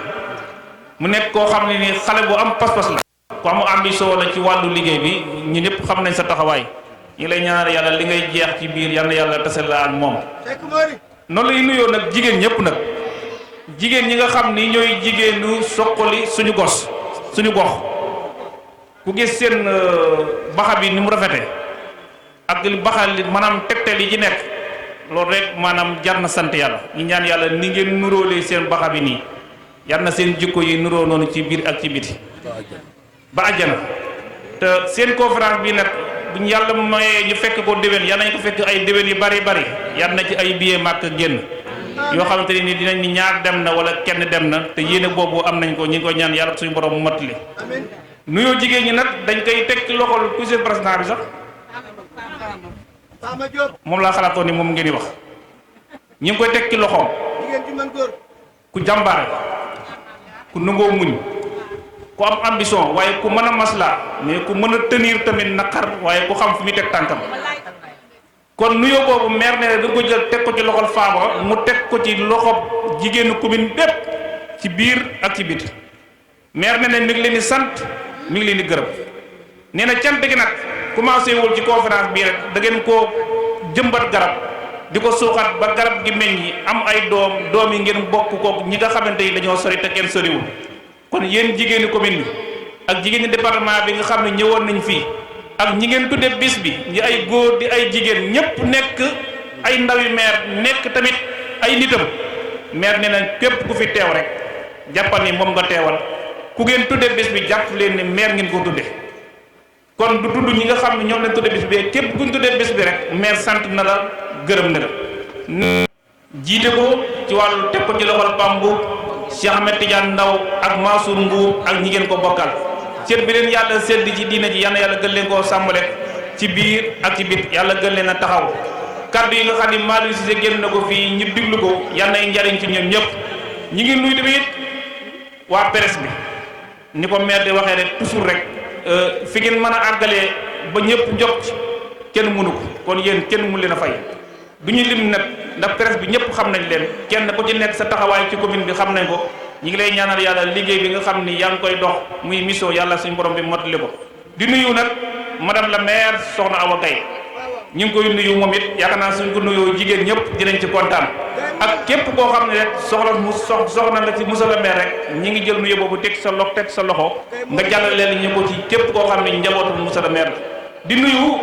mu nekk koo xam ne ni xale bu am pas-pas la ku am ambition la ci wàllu liggéey bi ñu ñëpp xam nañ sa taxawaay ñi lay ñaanal yàlla li ngay jeex ci biir yal na yàlla tase la ak moom noonu lay nuyoo nag jigéen ñëpp nag jigéen ñi nga xam ni ñooy jigéenu Suqali suñu gox ku gis seen baxa bi ni mu rafete ak li baxa li maanaam tegtal yi ci nekk loolu rek maanaam jar na sant yàlla ñu ñaan yàlla ni ngeen nuróolee seen baxa bi nii yar na seen jikko yi nuroo noonu ci biir ak ci biti ba àjjana te seen conférence bi nag bu ñu yàlla mayee ñu fekk ko déwén yal nañ ko fekk ay déwén yu bari yar na ci ay billet màkk génn yoo xamante ne ni dinañ ni ñaar dem na wala kenn dem na te yéene boobu am nañ ko ñu ngi ko ñaan yàlla suñu borom mu mottali nuyoo jigéen ñi nag dañ koy teg ci loxol monsieur président bi sax moom laa xalaatoon ni moom ngeen di wax ñu ngi koy teg ci loxoom ku jàmbaare ku nangoo muñ ku am ambition waaye ku mën a masla mais ku mën a tenir tamit naqar waaye ku xam fi muy teg tànkam kon nuyoo boobu maire ne da ko jël teg ko ci loxol Fama mu teg ko ci loxob jigéenu commune bépp ci biir ak ci biti maire ne mi ngi leen di sant mi ngi leen di gërëm nee na cant gi nag commencé wul ci conférence bii rek da ngeen koo jëmbat garab di ko suuxat ba garab gi meññi am ay doom yi ngeen bokk ko ñi nga xamante ni dañoo sori te kenn soriwul kon yéen jigéenu commune bi ak jigéeni département bi nga xam ne ñëwoon nañ fii ak ñi ngeen tudde bis bi ñi ay góor di ay jigéen ñépp nekk ay ndawi maire nekk tamit ay nitam maire nee na képp ku fi teew rek jàppal ni moom nga teewal ku ngeen tudde bis bi jàpp leen ne maire ngeen ko tudde kon du tudd ñi nga xam ne ñoom lañ tudde bis bi képp kuñ tuddee bis bi rek maire sant na la gërëm na la jiite ko ci wàllu teg ko ci loxol Pambu Cheikh Ahmed Tidiane Ndaw ak Mansour Mbuub ak ñi ngeen ko bokkal cër bi leen yàlla sedd ci diine ji yàlla gën leen koo sàmmale ci biir ak ci bit yàlla gën leen a taxaw kaddu yi nga xam ne Malick Cissé génn na ko fii ñu diglu ko yal nay njariñ ci ñoom ñëpp ñi ngi nuyu tamit waa presse bi ni ko maire di waxee rek toujours rek fi ngeen mën a àggalee ba ñëpp jot ci kenn mënu ko kon yéen kenn mënu leen a fay du ñu lim nag ndax presse bi ñëpp xam nañ leen kenn ku ci nekk sa taxawaay ci commune bi xam nañ ko ñi ngi lay ñaanal yàlla liggéey bi nga xam ni yaa ngi koy dox muy mission yàlla suñu borom bi mottali ko di nuyu nag madame la maire soxna Awa Gaye ñu ngi koy nuyu moom it yaakaar naa suñ ko nuyoo jigéen ñëpp dinañ ci kontaan ak képp koo xam ne rek soxna nga ci monsieur le maire rek ñi ngi jël nuyu boobu teg sa loxo nga jàllale leen ñu ko ci képp koo xam ne njabootu monsieur le maire la di nuyu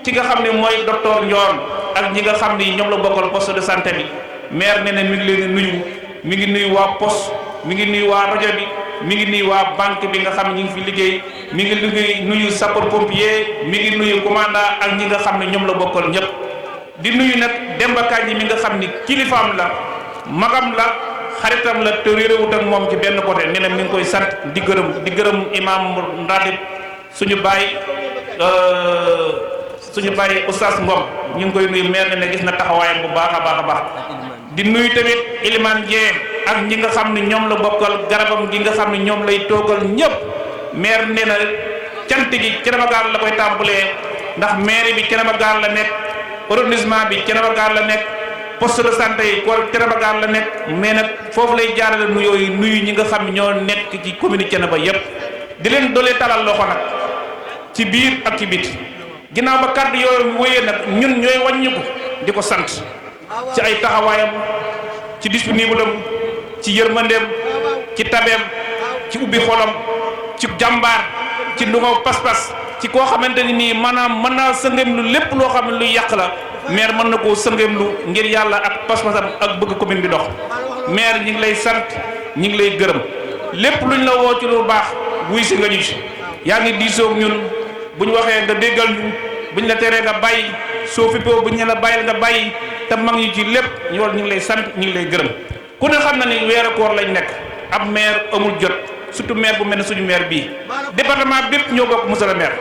ci nga xam ne mooy docteur Ndion ak ñi nga xam ni ñoom la bokkal poste de santé bi maire nee na mi ngi leen di nuyu mi ngi nuyu waa poste mi ngi nuyu waa rajo bi mi ngi nuyu waa banque bi nga xam ne ñu ngi fi liggéey mi ngi nuyu sapeur pompier mi ngi nuyu commandant ak ñi nga xam ne ñoom la bokkal ñëpp di nuyu nag Demba Kandji mi nga xam ni kilifaam la magam la xaritam la te réerewut ak moom ci benn côté nee na mi ngi koy sant di gërëm imam Ndadib suñu baay oustaz Ngom ñu ngi koy nuyu maire ne gis na taxawaayam bu baax a baax di nuyu tamit Iliman Dieng ak ñi nga xam ne ñoom la bokkal garabam gi nga xam ne ñoom lay toogal ñëpp maire nee na cant gi Thiénaba Gare la koy tàmbalee ndax maire bi Thiénaba Gare la nekk arrondissement bi Thiénaba Gare la nekk poste de santé yi ko Thiénaba Gare la nekk mais nag foofu lay jaarale nuyu ñi nga xam ne ñoo nekk ci commune Thiénaba yépp di leen dolee talal loxo nag ci biir ak ci biti ginnaaw ba kàddu yooyu wéyee nag ñun ñooy wàññiku di ko sant ci ay taxawaayam ci disponible am ci yërmandeem ci tabeem ci ubbi xolam ci jàmbaar ci ndungaw pas-pas ci koo xamante ni nii maanaam mën naa sëngem lu lépp loo xam ne luy yàq la maire mën na koo sëngem lu ngir yàlla ak pas-pasam ak bëgg commune bi dox maire ñi ngi lay sant ñi ngi lay gërëm lépp luñ la woo ci lu baax wuy si nga ñu ci yaa ngi diisoog ñun bu ñu waxee nga déggal ñu bu ñu la teree nga bàyyi soo fippoo bu ñu la bàyyil nga bàyyi te mag ñu ci lépp ñu ngi lay sant ñu ngi lay gërëm ku ne xam na ni weeru koor lañ nekk ab maire amul jot surtout maire bu mel ne suñu maire bii département bépp ñoo bokk monsieur le maire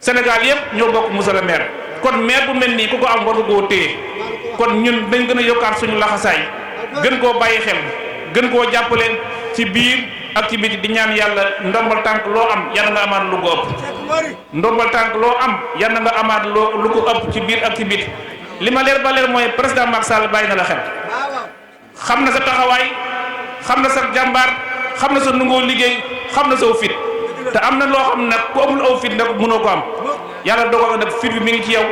Sénégal yëpp ñoo bokk monsieur le maire kon maire bu mel nii ku ko am war nga koo téye kon ñun dañ gën a yokkaat suñu laxasaay gën koo bàyyi xel gën koo jàppale ci biir ak ci biti di ñaan yàlla ndombal tànk loo am yàlla nga amaat lu ko ëpp ndombal tànk loo am yàlla nga amaat lu ko ëpp ci biir ak ci biti li ma leer ba leer mooy président Macky Sall bàyyi na la xel xam na sa taxawaay xam na sa jàmbaar xam na sa nungoo liggéey xam na saw fit te am na loo xam nag ku amul aw fit nag mënoo ko am yàlla dogal nag fit bi mi ngi ci yow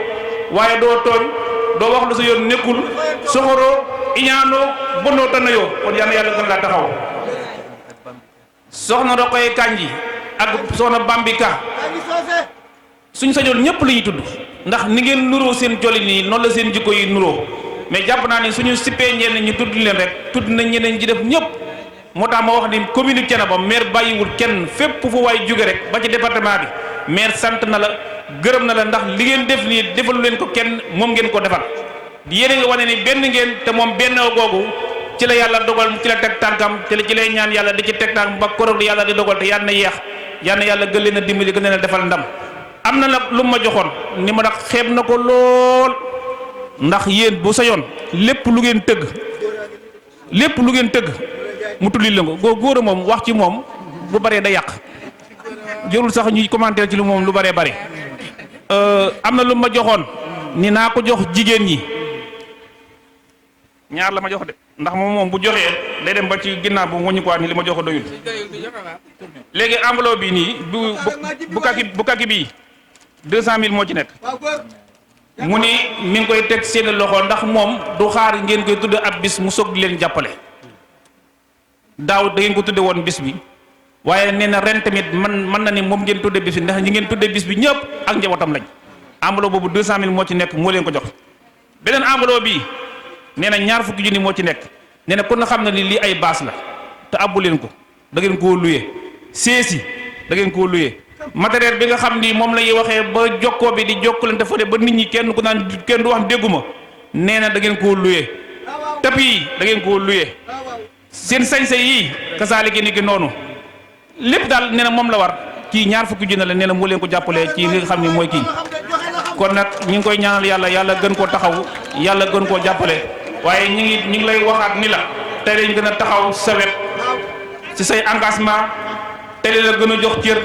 waaye doo tooñ doo wax lu sa yoon nekkul soxoroo iñaanoo bonoo tanayoo kon yàlla gën laa taxaw soxna Rokoye Kandji ak soxna Bambika suñ sañoon ñëpp la ñuy tudd ndax ni ngeen nuroo seen jolin yi noonu la seen jikko yi nuroo mais jàpp naa ni suñu sippee ñenn ñi tudd leen rek tudd nañ ñeneen ji def ñëpp moo tax ma wax ni commune Thiénaba maire bàyyiwul kenn fépp fu waay jóge rek ba ci département bi maire sant na la gërëm na la ndax li ngeen def nii defalu leen ko kenn moom ngeen ko defal yéen nga wane ni benn ngeen te moom benn googu ci la yàlla dogal ci la teg tànkam te ci lay ñaan yàlla di ci teg tànk ba koroog di yàlla di dogal te yàlla na yeex yàlla na yàlla gën leen a dimbali gën leen a defal ndam am na nag lu ma joxoon ni ma nag xeeb na ko lool ndax yéen bu sa yoon lépp lu ngeen tëgg mu tulli la ko góor a moom wax ci moom lu baree da yàq jërul sax ñuy commenter ci lu moom lu baree bare am na lu ma joxoon ni naa ko jox jigéen ñi ñaar la ma jox de ndax moom bu joxee day dem ba ci ginnaaw bu wàññi ko ni li ma jox doyul léegi enveloppe bi nii bu kaki bii 200 000 moo ci nekk mu ni mi ngi koy teg seen loxo ndax moom du xaar ngeen koy tudde ab bis mu soog di leen jàppale daaw da ngeen ko tudde woon bis bi waaye nee na ren tamit mën na ni moom ngeen tudde bis bi ndax ñi ngeen tudde bis bi ñëpp ak njabootam lañ enveloppe boobu 200 000 moo ci nekk moo leen ko jox beneen enveloppe bi nee na 20 000 junni moo ci nekk nee na kon na xam na ni lii ay baas la te abbu leen ko da ngeen koo luyee seesi da ngeen koo luyee matériel bi nga xam ni moom la ñuy waxee ba jokkoo bi di jokkalante fa de ba nit ñi kenn ku naan kenn du wax dégguma nee na da ngeen koo luye tapis yi da ngeen koo luye seen sañse yii kasaaliki ni ki noonu lépp daal nee na moom la war kii ñaar fukki junne la nee na moo leen ko jàppalee ci li nga xam ni mooy kii kon nag ñu ngi koy ñaanal yàlla yàlla gën koo taxaw yàlla gën koo jàppale waaye ñu ngi lay waxaat ni la tey lañ gën a taxaw sa wet ci say engagement tey la gën a jox cër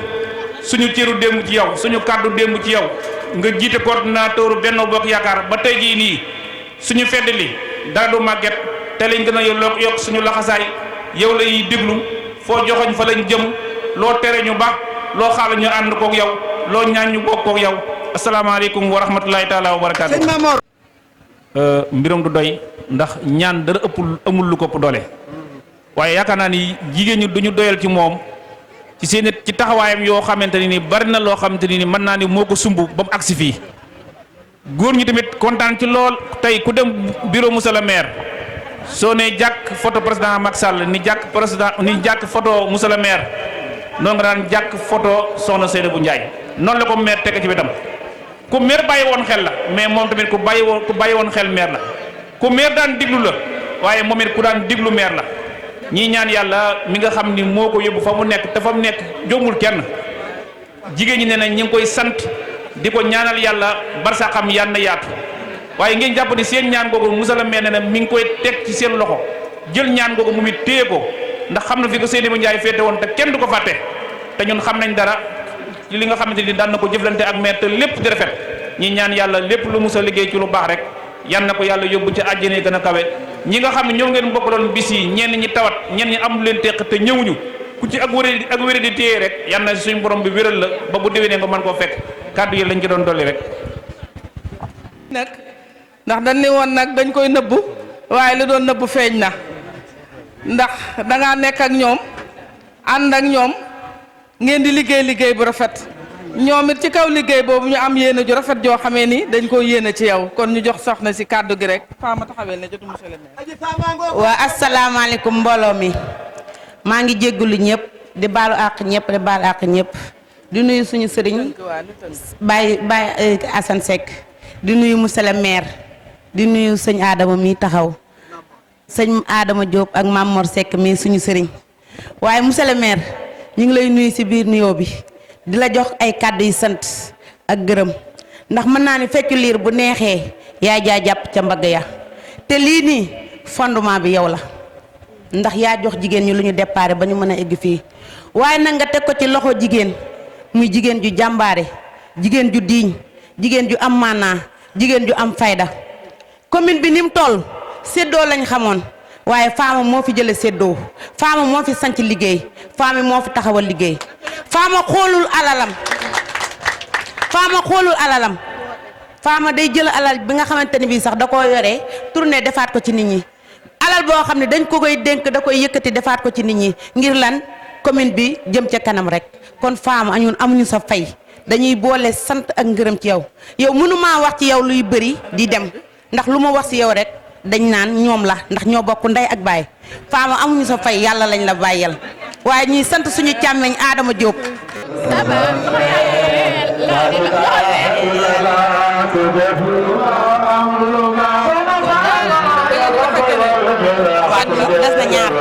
suñu cëru démb ci yow suñu kàddu démb ci yow nga jiite coordinateur Benno Bokk Yaakaar ba tey jii nii suñu fedd li dara du màgget tey lañ gën a yokk suñu laxasaay yow lay déglu foo joxoñ fa lañ jëm loo tere ñu baax loo xaala ñu ànd kook yow loo ñaan ñu bokk kook yow asalaamaaleykum wa rahmatulahi taala wa barakaatu. sëñ Mamor. mbiram du doy ndax ñaan dara amul lu ko ëpp doole waaye yaakaar naa ni jigéen ñi duñu doyal ci moom ci seen ci taxawaayam yoo xamante ni bari na loo xamante ni mën naa ni moo ko sumb ba mu agsi fii góor ñi tamit kontaan ci lool tey ku dem bureau monsieur le maire soo ne jàkk photo président Macky Sall ni jàkk photo monsieur le maire noonu nga daan jàkk photo soxna Seynabou Ndiaye noonu la ko maire teg ci wetam ku maire bàyyi woon xel la mais moom tamit ku bàyyi woon xel maire la ku maire daan diglu la waaye moom it ku daan diglu maire la ñii ñaan yàlla mi nga xam ni moo ko yóbbu fa mu nekk te fa mu nekk jombul kenn jigéen ñi ne na ñi ngi koy sant di ko ñaanal yàlla barsa xam yàlla na yaatu waaye ngeen jàpp ni seen ñaan googu monsieur le maire ne na mi ngi koy teg ci seen loxo jël ñaan googu mu it téye ko ndax xam na fi ko Seynabou Ndiaye féete woon te kenn du ko fàtte te ñun xam nañ dara ci li nga xamante ni daan na ko jëflante ak maire te lépp di rafet ñi ñaan yàlla lépp lu mus a liggéey ci lu baax rek yan na ko yàlla yóbbu ci àjjana yi gën a kawe ñi nga xam ne ñoom ngeen bokkaloon bis yi ñenn ñi tawat ñenn ñi amul leen teq te ñëwuñu ku ci ak wéré di téye rek yan na suñu borom bi wéral la ba bu déwénee nga mën koo fekk kàddu yi lañ ci doon dolli rek. nag ndax dañ ne woon nag dañ koy nëbbu waaye li doon nëbbu feeñ na ndax dangaa nekk ak ñoom ànd ak ñoom ngeen di liggéey bu rafet ñoom it ci kaw liggéey boobu ñu am yéene ju rafet joo xamee ni dañ ko yéene ci yow kon ñu jox soxna si kàddu gi rek Fama taxawel ne jotu monsieur le maire. waa asalaamaaleykum mbooloo mi maa ngi jéggulu ñëpp di baalu àq ñëpp di baalu àq ñëpp di nuyu suñu sëriñ Baye Assane Seck di nuyu monsieur le maire di nuyu sëñ Adama mi taxaw sëñ Adama Diop ak Mame Mor Seck mi suñu sëriñ waaye monsieur le maire ñu ngi lay nuyu si biir nuyoo bi di la jox ay kàddu yu sant ak gërëm ndax mën naa ni feccu liir bu neexee yaa jaa jàpp ca mbagg ya te lii nii fondement bi yow la ndax yaa jox jigéen ñi lu ñu déparé ba ñu mën a egg fii waaye nag nga teg ko ci loxo jigéen muy jigéen ju jàmbaare jigéen ju diiñ jigéen ju am maanaa jigéen ju am fayda commune bi ni mu toll séddoo lañ xamoon waaye Fama moo fi jële séddoo Fama moo fi sanc liggéey Fama moo fi taxawal liggéey Fama xoolul alalam Fama day jël alal bi nga xamante ni bii sax da koo yore tourné defaat ko ci nit ñi alal boo xam ne dañ ko koy dénk da koy yëkkati defaat ko ci nit ñi ngir lan commune bi jëm ca kanam rek kon Fama ñun amuñu sa fay dañuy boole sant ak ngërëm ci yow yow mënumaa wax ci yow luy bëri di dem ndax lu ma wax ci yow rek dañ naan ñoom la ndax ñoo bokk ndey ak baay Fama amuñu sa fay yàlla lañ la bàyyal waaye ñuy sant suñu càmmeñ Adama Diop. des na ñaar.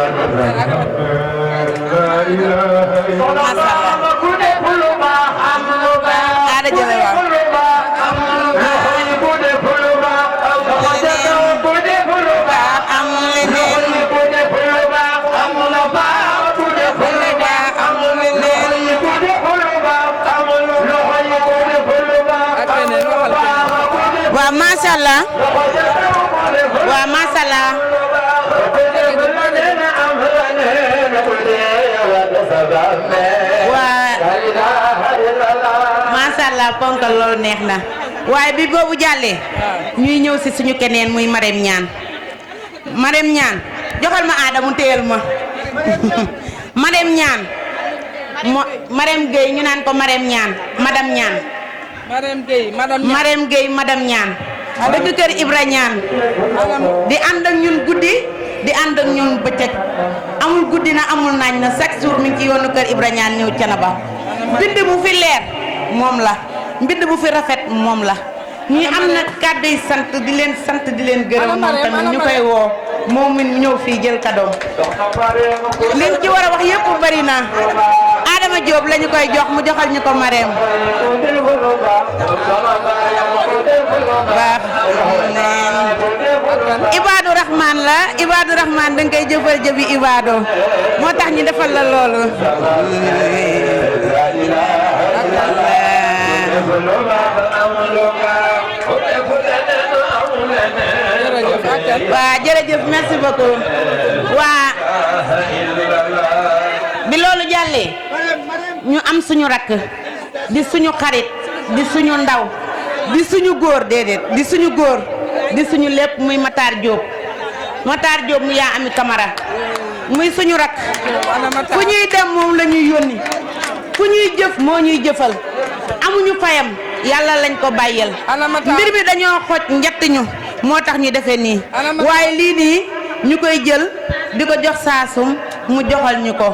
Ada jële waaw. waaw macha allah waaw macha allah macha allah ponkal loolu neex na waaye bi boobu jàllee ñuy ñëw si suñu keneen muy Marème Niane joxal ma Adama téyel ma Marème Niane Marème Gueye ñu naan ko Marème Niane madame Niane Marème Gueye madame Niane dëkk kër Ibra Niane di ànd ak ñun guddi di ànd ak ñun bëccëg amul guddi na amul naaj na chaque jour mi ngi ci yoonu kër Ibra Niane ñëw Thiénaba bind bu fi leer moom la mbind bu fi rafet moom la ñi am na kàddu yi sant di leen gërëm moom tamit ñu koy woo moom mi ñëw fii jël kadoom liñ ci war a wax yëpp bari na Adama Diop lañu koy jox mu joxal ñu ko Marème baax Ibadu Rahman la Ibadu Rahman danga koy jëfal jëbi Ibadu moo tax ñu defal la loolu waa jërëjëf merci beaucoup waa bi loolu jàllee ñu am suñu rakk di suñu xarit di suñu ndaw di suñu góor déedéet di suñu góor di suñu lépp muy Matar Diop mu yaa ami Camara muy suñu rakk fu ñuy dem moom la ñuy yónni fu ñuy jëf moo ñuy jëfal amuñu fayam yàlla lañ ko bàyyel mbir mi dañoo xoj njett ñu moo tax ñu defee nii waaye lii nii ñu koy jël di ko jox saasum mu joxal ñu ko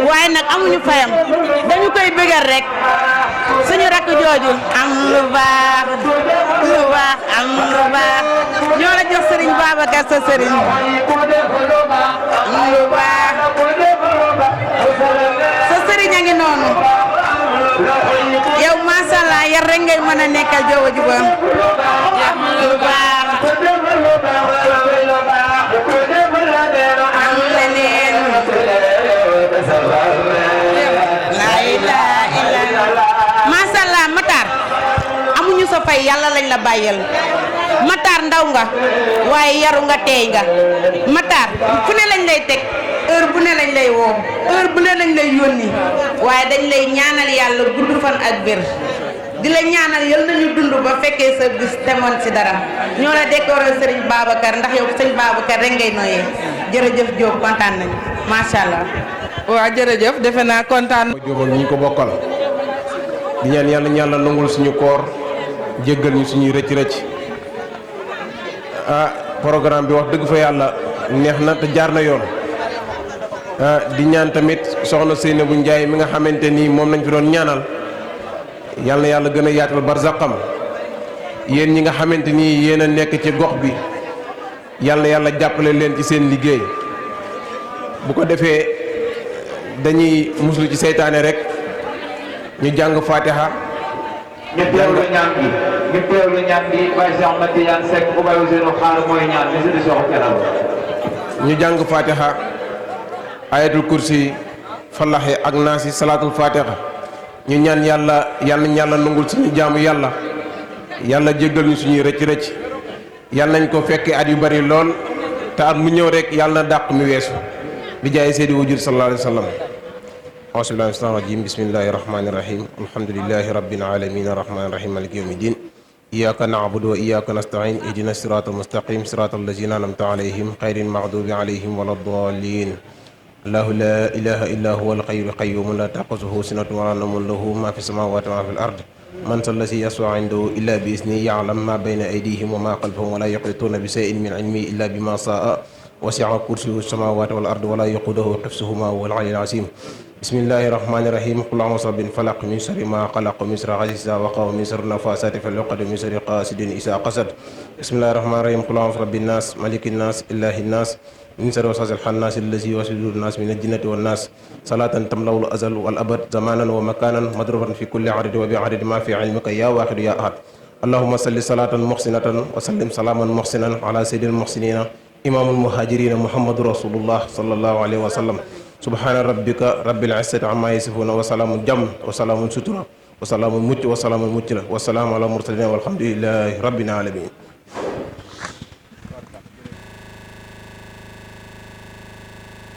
waaye nag amuñu fayam dañu koy bëggal rek suñu rakk jooju am lu baax am lu baax ñoo la jox sëriñ Babacar sa sëriñ am lu baax sa sëriñ a ngi noonu yow masha Allah yar rek ngay mën a nekkal joowa juba am lu baax am leneen la ilaha illallah masha Allah Matar amuñu sa fay yàlla lañ la bàyyel Matar ndaw nga waaye yaru nga teey nga Matar fu ne lañ lay teg heure bu ne lañ lay woo heure bu ne lañ lay yónni waaye dañ lay ñaanal yàlla gudd fan ak bir di la ñaanal yal nañu dund ba fekkee sa bis temoon ci dara ñoo la décoré Serigne Babacar ndax yow sëñ Babacar rek ngay noyee jërëjëf Diop kontaan nañu macha allah. waaw jërëjëf defe naa kontaan. Diop ak ñi ko bokkal di ñaan yàlla nangul suñu koor jéggal ñu suñuy rëcc programme bi wax dëgg fa yàlla neex na te jaar na yoon di ñaan tamit soxna Seynabou Ndiaye mi nga xamante ni moom lañ fi doon ñaanal. yàlla na yàlla gën a yaatal barzaqam yéen ñi nga xamante ni yéen a nekk ci gox bi yàlla na yàlla jàppale leen ci seen liggéey bu ko defee dañuy muslu ci seytaane rek ñu jàng fatiha ñu teewlu ñaan bi Baye Cheikh Ahmed Tidiane Seck bu Baye Ousseynou Xaar mooy ñaan bi si soxla kenal ñu jàng fatiha ayatul kursi falaxi ak naasi salaatul fatiha ñu ñaan yàlla nangul suñu jaamu yàlla jéggal ñu suñuy rëcc yàlla nañ ko fekkee at yu bari lool te at mu ñëw rek yàlla na dàq mi weesu bi jaay seydi wujur sallallahu alayhi wa sallam auzu billahi mina shaytaani rajim bismillahi rahmani rahim alhamdulillahi rabbil alamin arrahmani rahim maliki yawmi din iyyaka na'budu wa iyyaka nasta'in ihdina siratal mustaqim siratal lazina an'amta alayhim ghayril maghdubi alayhim waladdallin الله لا إله إلا هو الحي القيوم لا تأخذه سنة ولا نوم له ما في السماوات وما في الأرض من ذا الذي يشفع عنده إلا بإذنه يعلم ما بين أيديهم وما خلفهم ولا يحيطون بشيء من علمه إلا بما شاء وسع كرسيه السماوات والأرض ولا يؤوده حفظهما وهو العلي العظيم بسم الله الرحمن الرحيم قل أعوذ برب الفلق من شر ما خلق من شر غاسق إذا وقب من شر النفاثات في العقد من شر حاسد إذا حسد بسم الله الرحمن الرحيم قل أعوذ برب الناس ملك الناس إله الناس من شر وسواس الخناس الذي يوسوس الناس من الجنة والناس صلاة تملأ الأزل والأبد زمانا ومكانا مضروبا في كل عدد وبعدد ما في علمك يا واحد يا أحد اللهم صل صلاة محسنة وسلم سلاما محسنا على سيد المحسنين إمام المهاجرين محمد رسول الله صلى الله عليه وسلم سبحان ربك رب العزة عما يصفون وسلام جم وسلام سترة وسلام مت وسلام مجرى والسلام على المرسلين والحمد لله رب العالمين.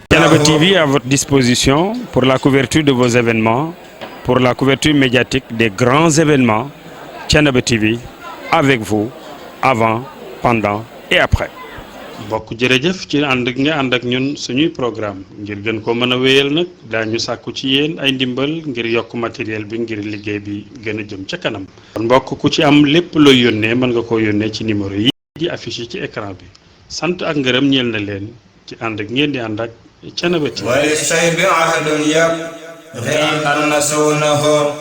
Thiénaba TV à votre disposition pour la couverture de vos événements, pour la couverture médiatique des grands événements. Thiénaba TV avec vous avant, pendant et après. bokk jërëjëf ci ànd ak nga ànd ak ñun suñuy programme ngir gën ko mën a wéyal nag daañu sàkku ci yéen ay ndimbal ngir yokk matériel bi ngir liggéey bi gën a jëm ca kanam. kon mbokk ku ci am lépp looy yónnee mën nga koo yónnee ci numéro yi di affiché ci écran bi sant ak ngërëm ñeel na leen ci ànd ak ngeen di ànd ak Thiénaba TV. غير أن نسونه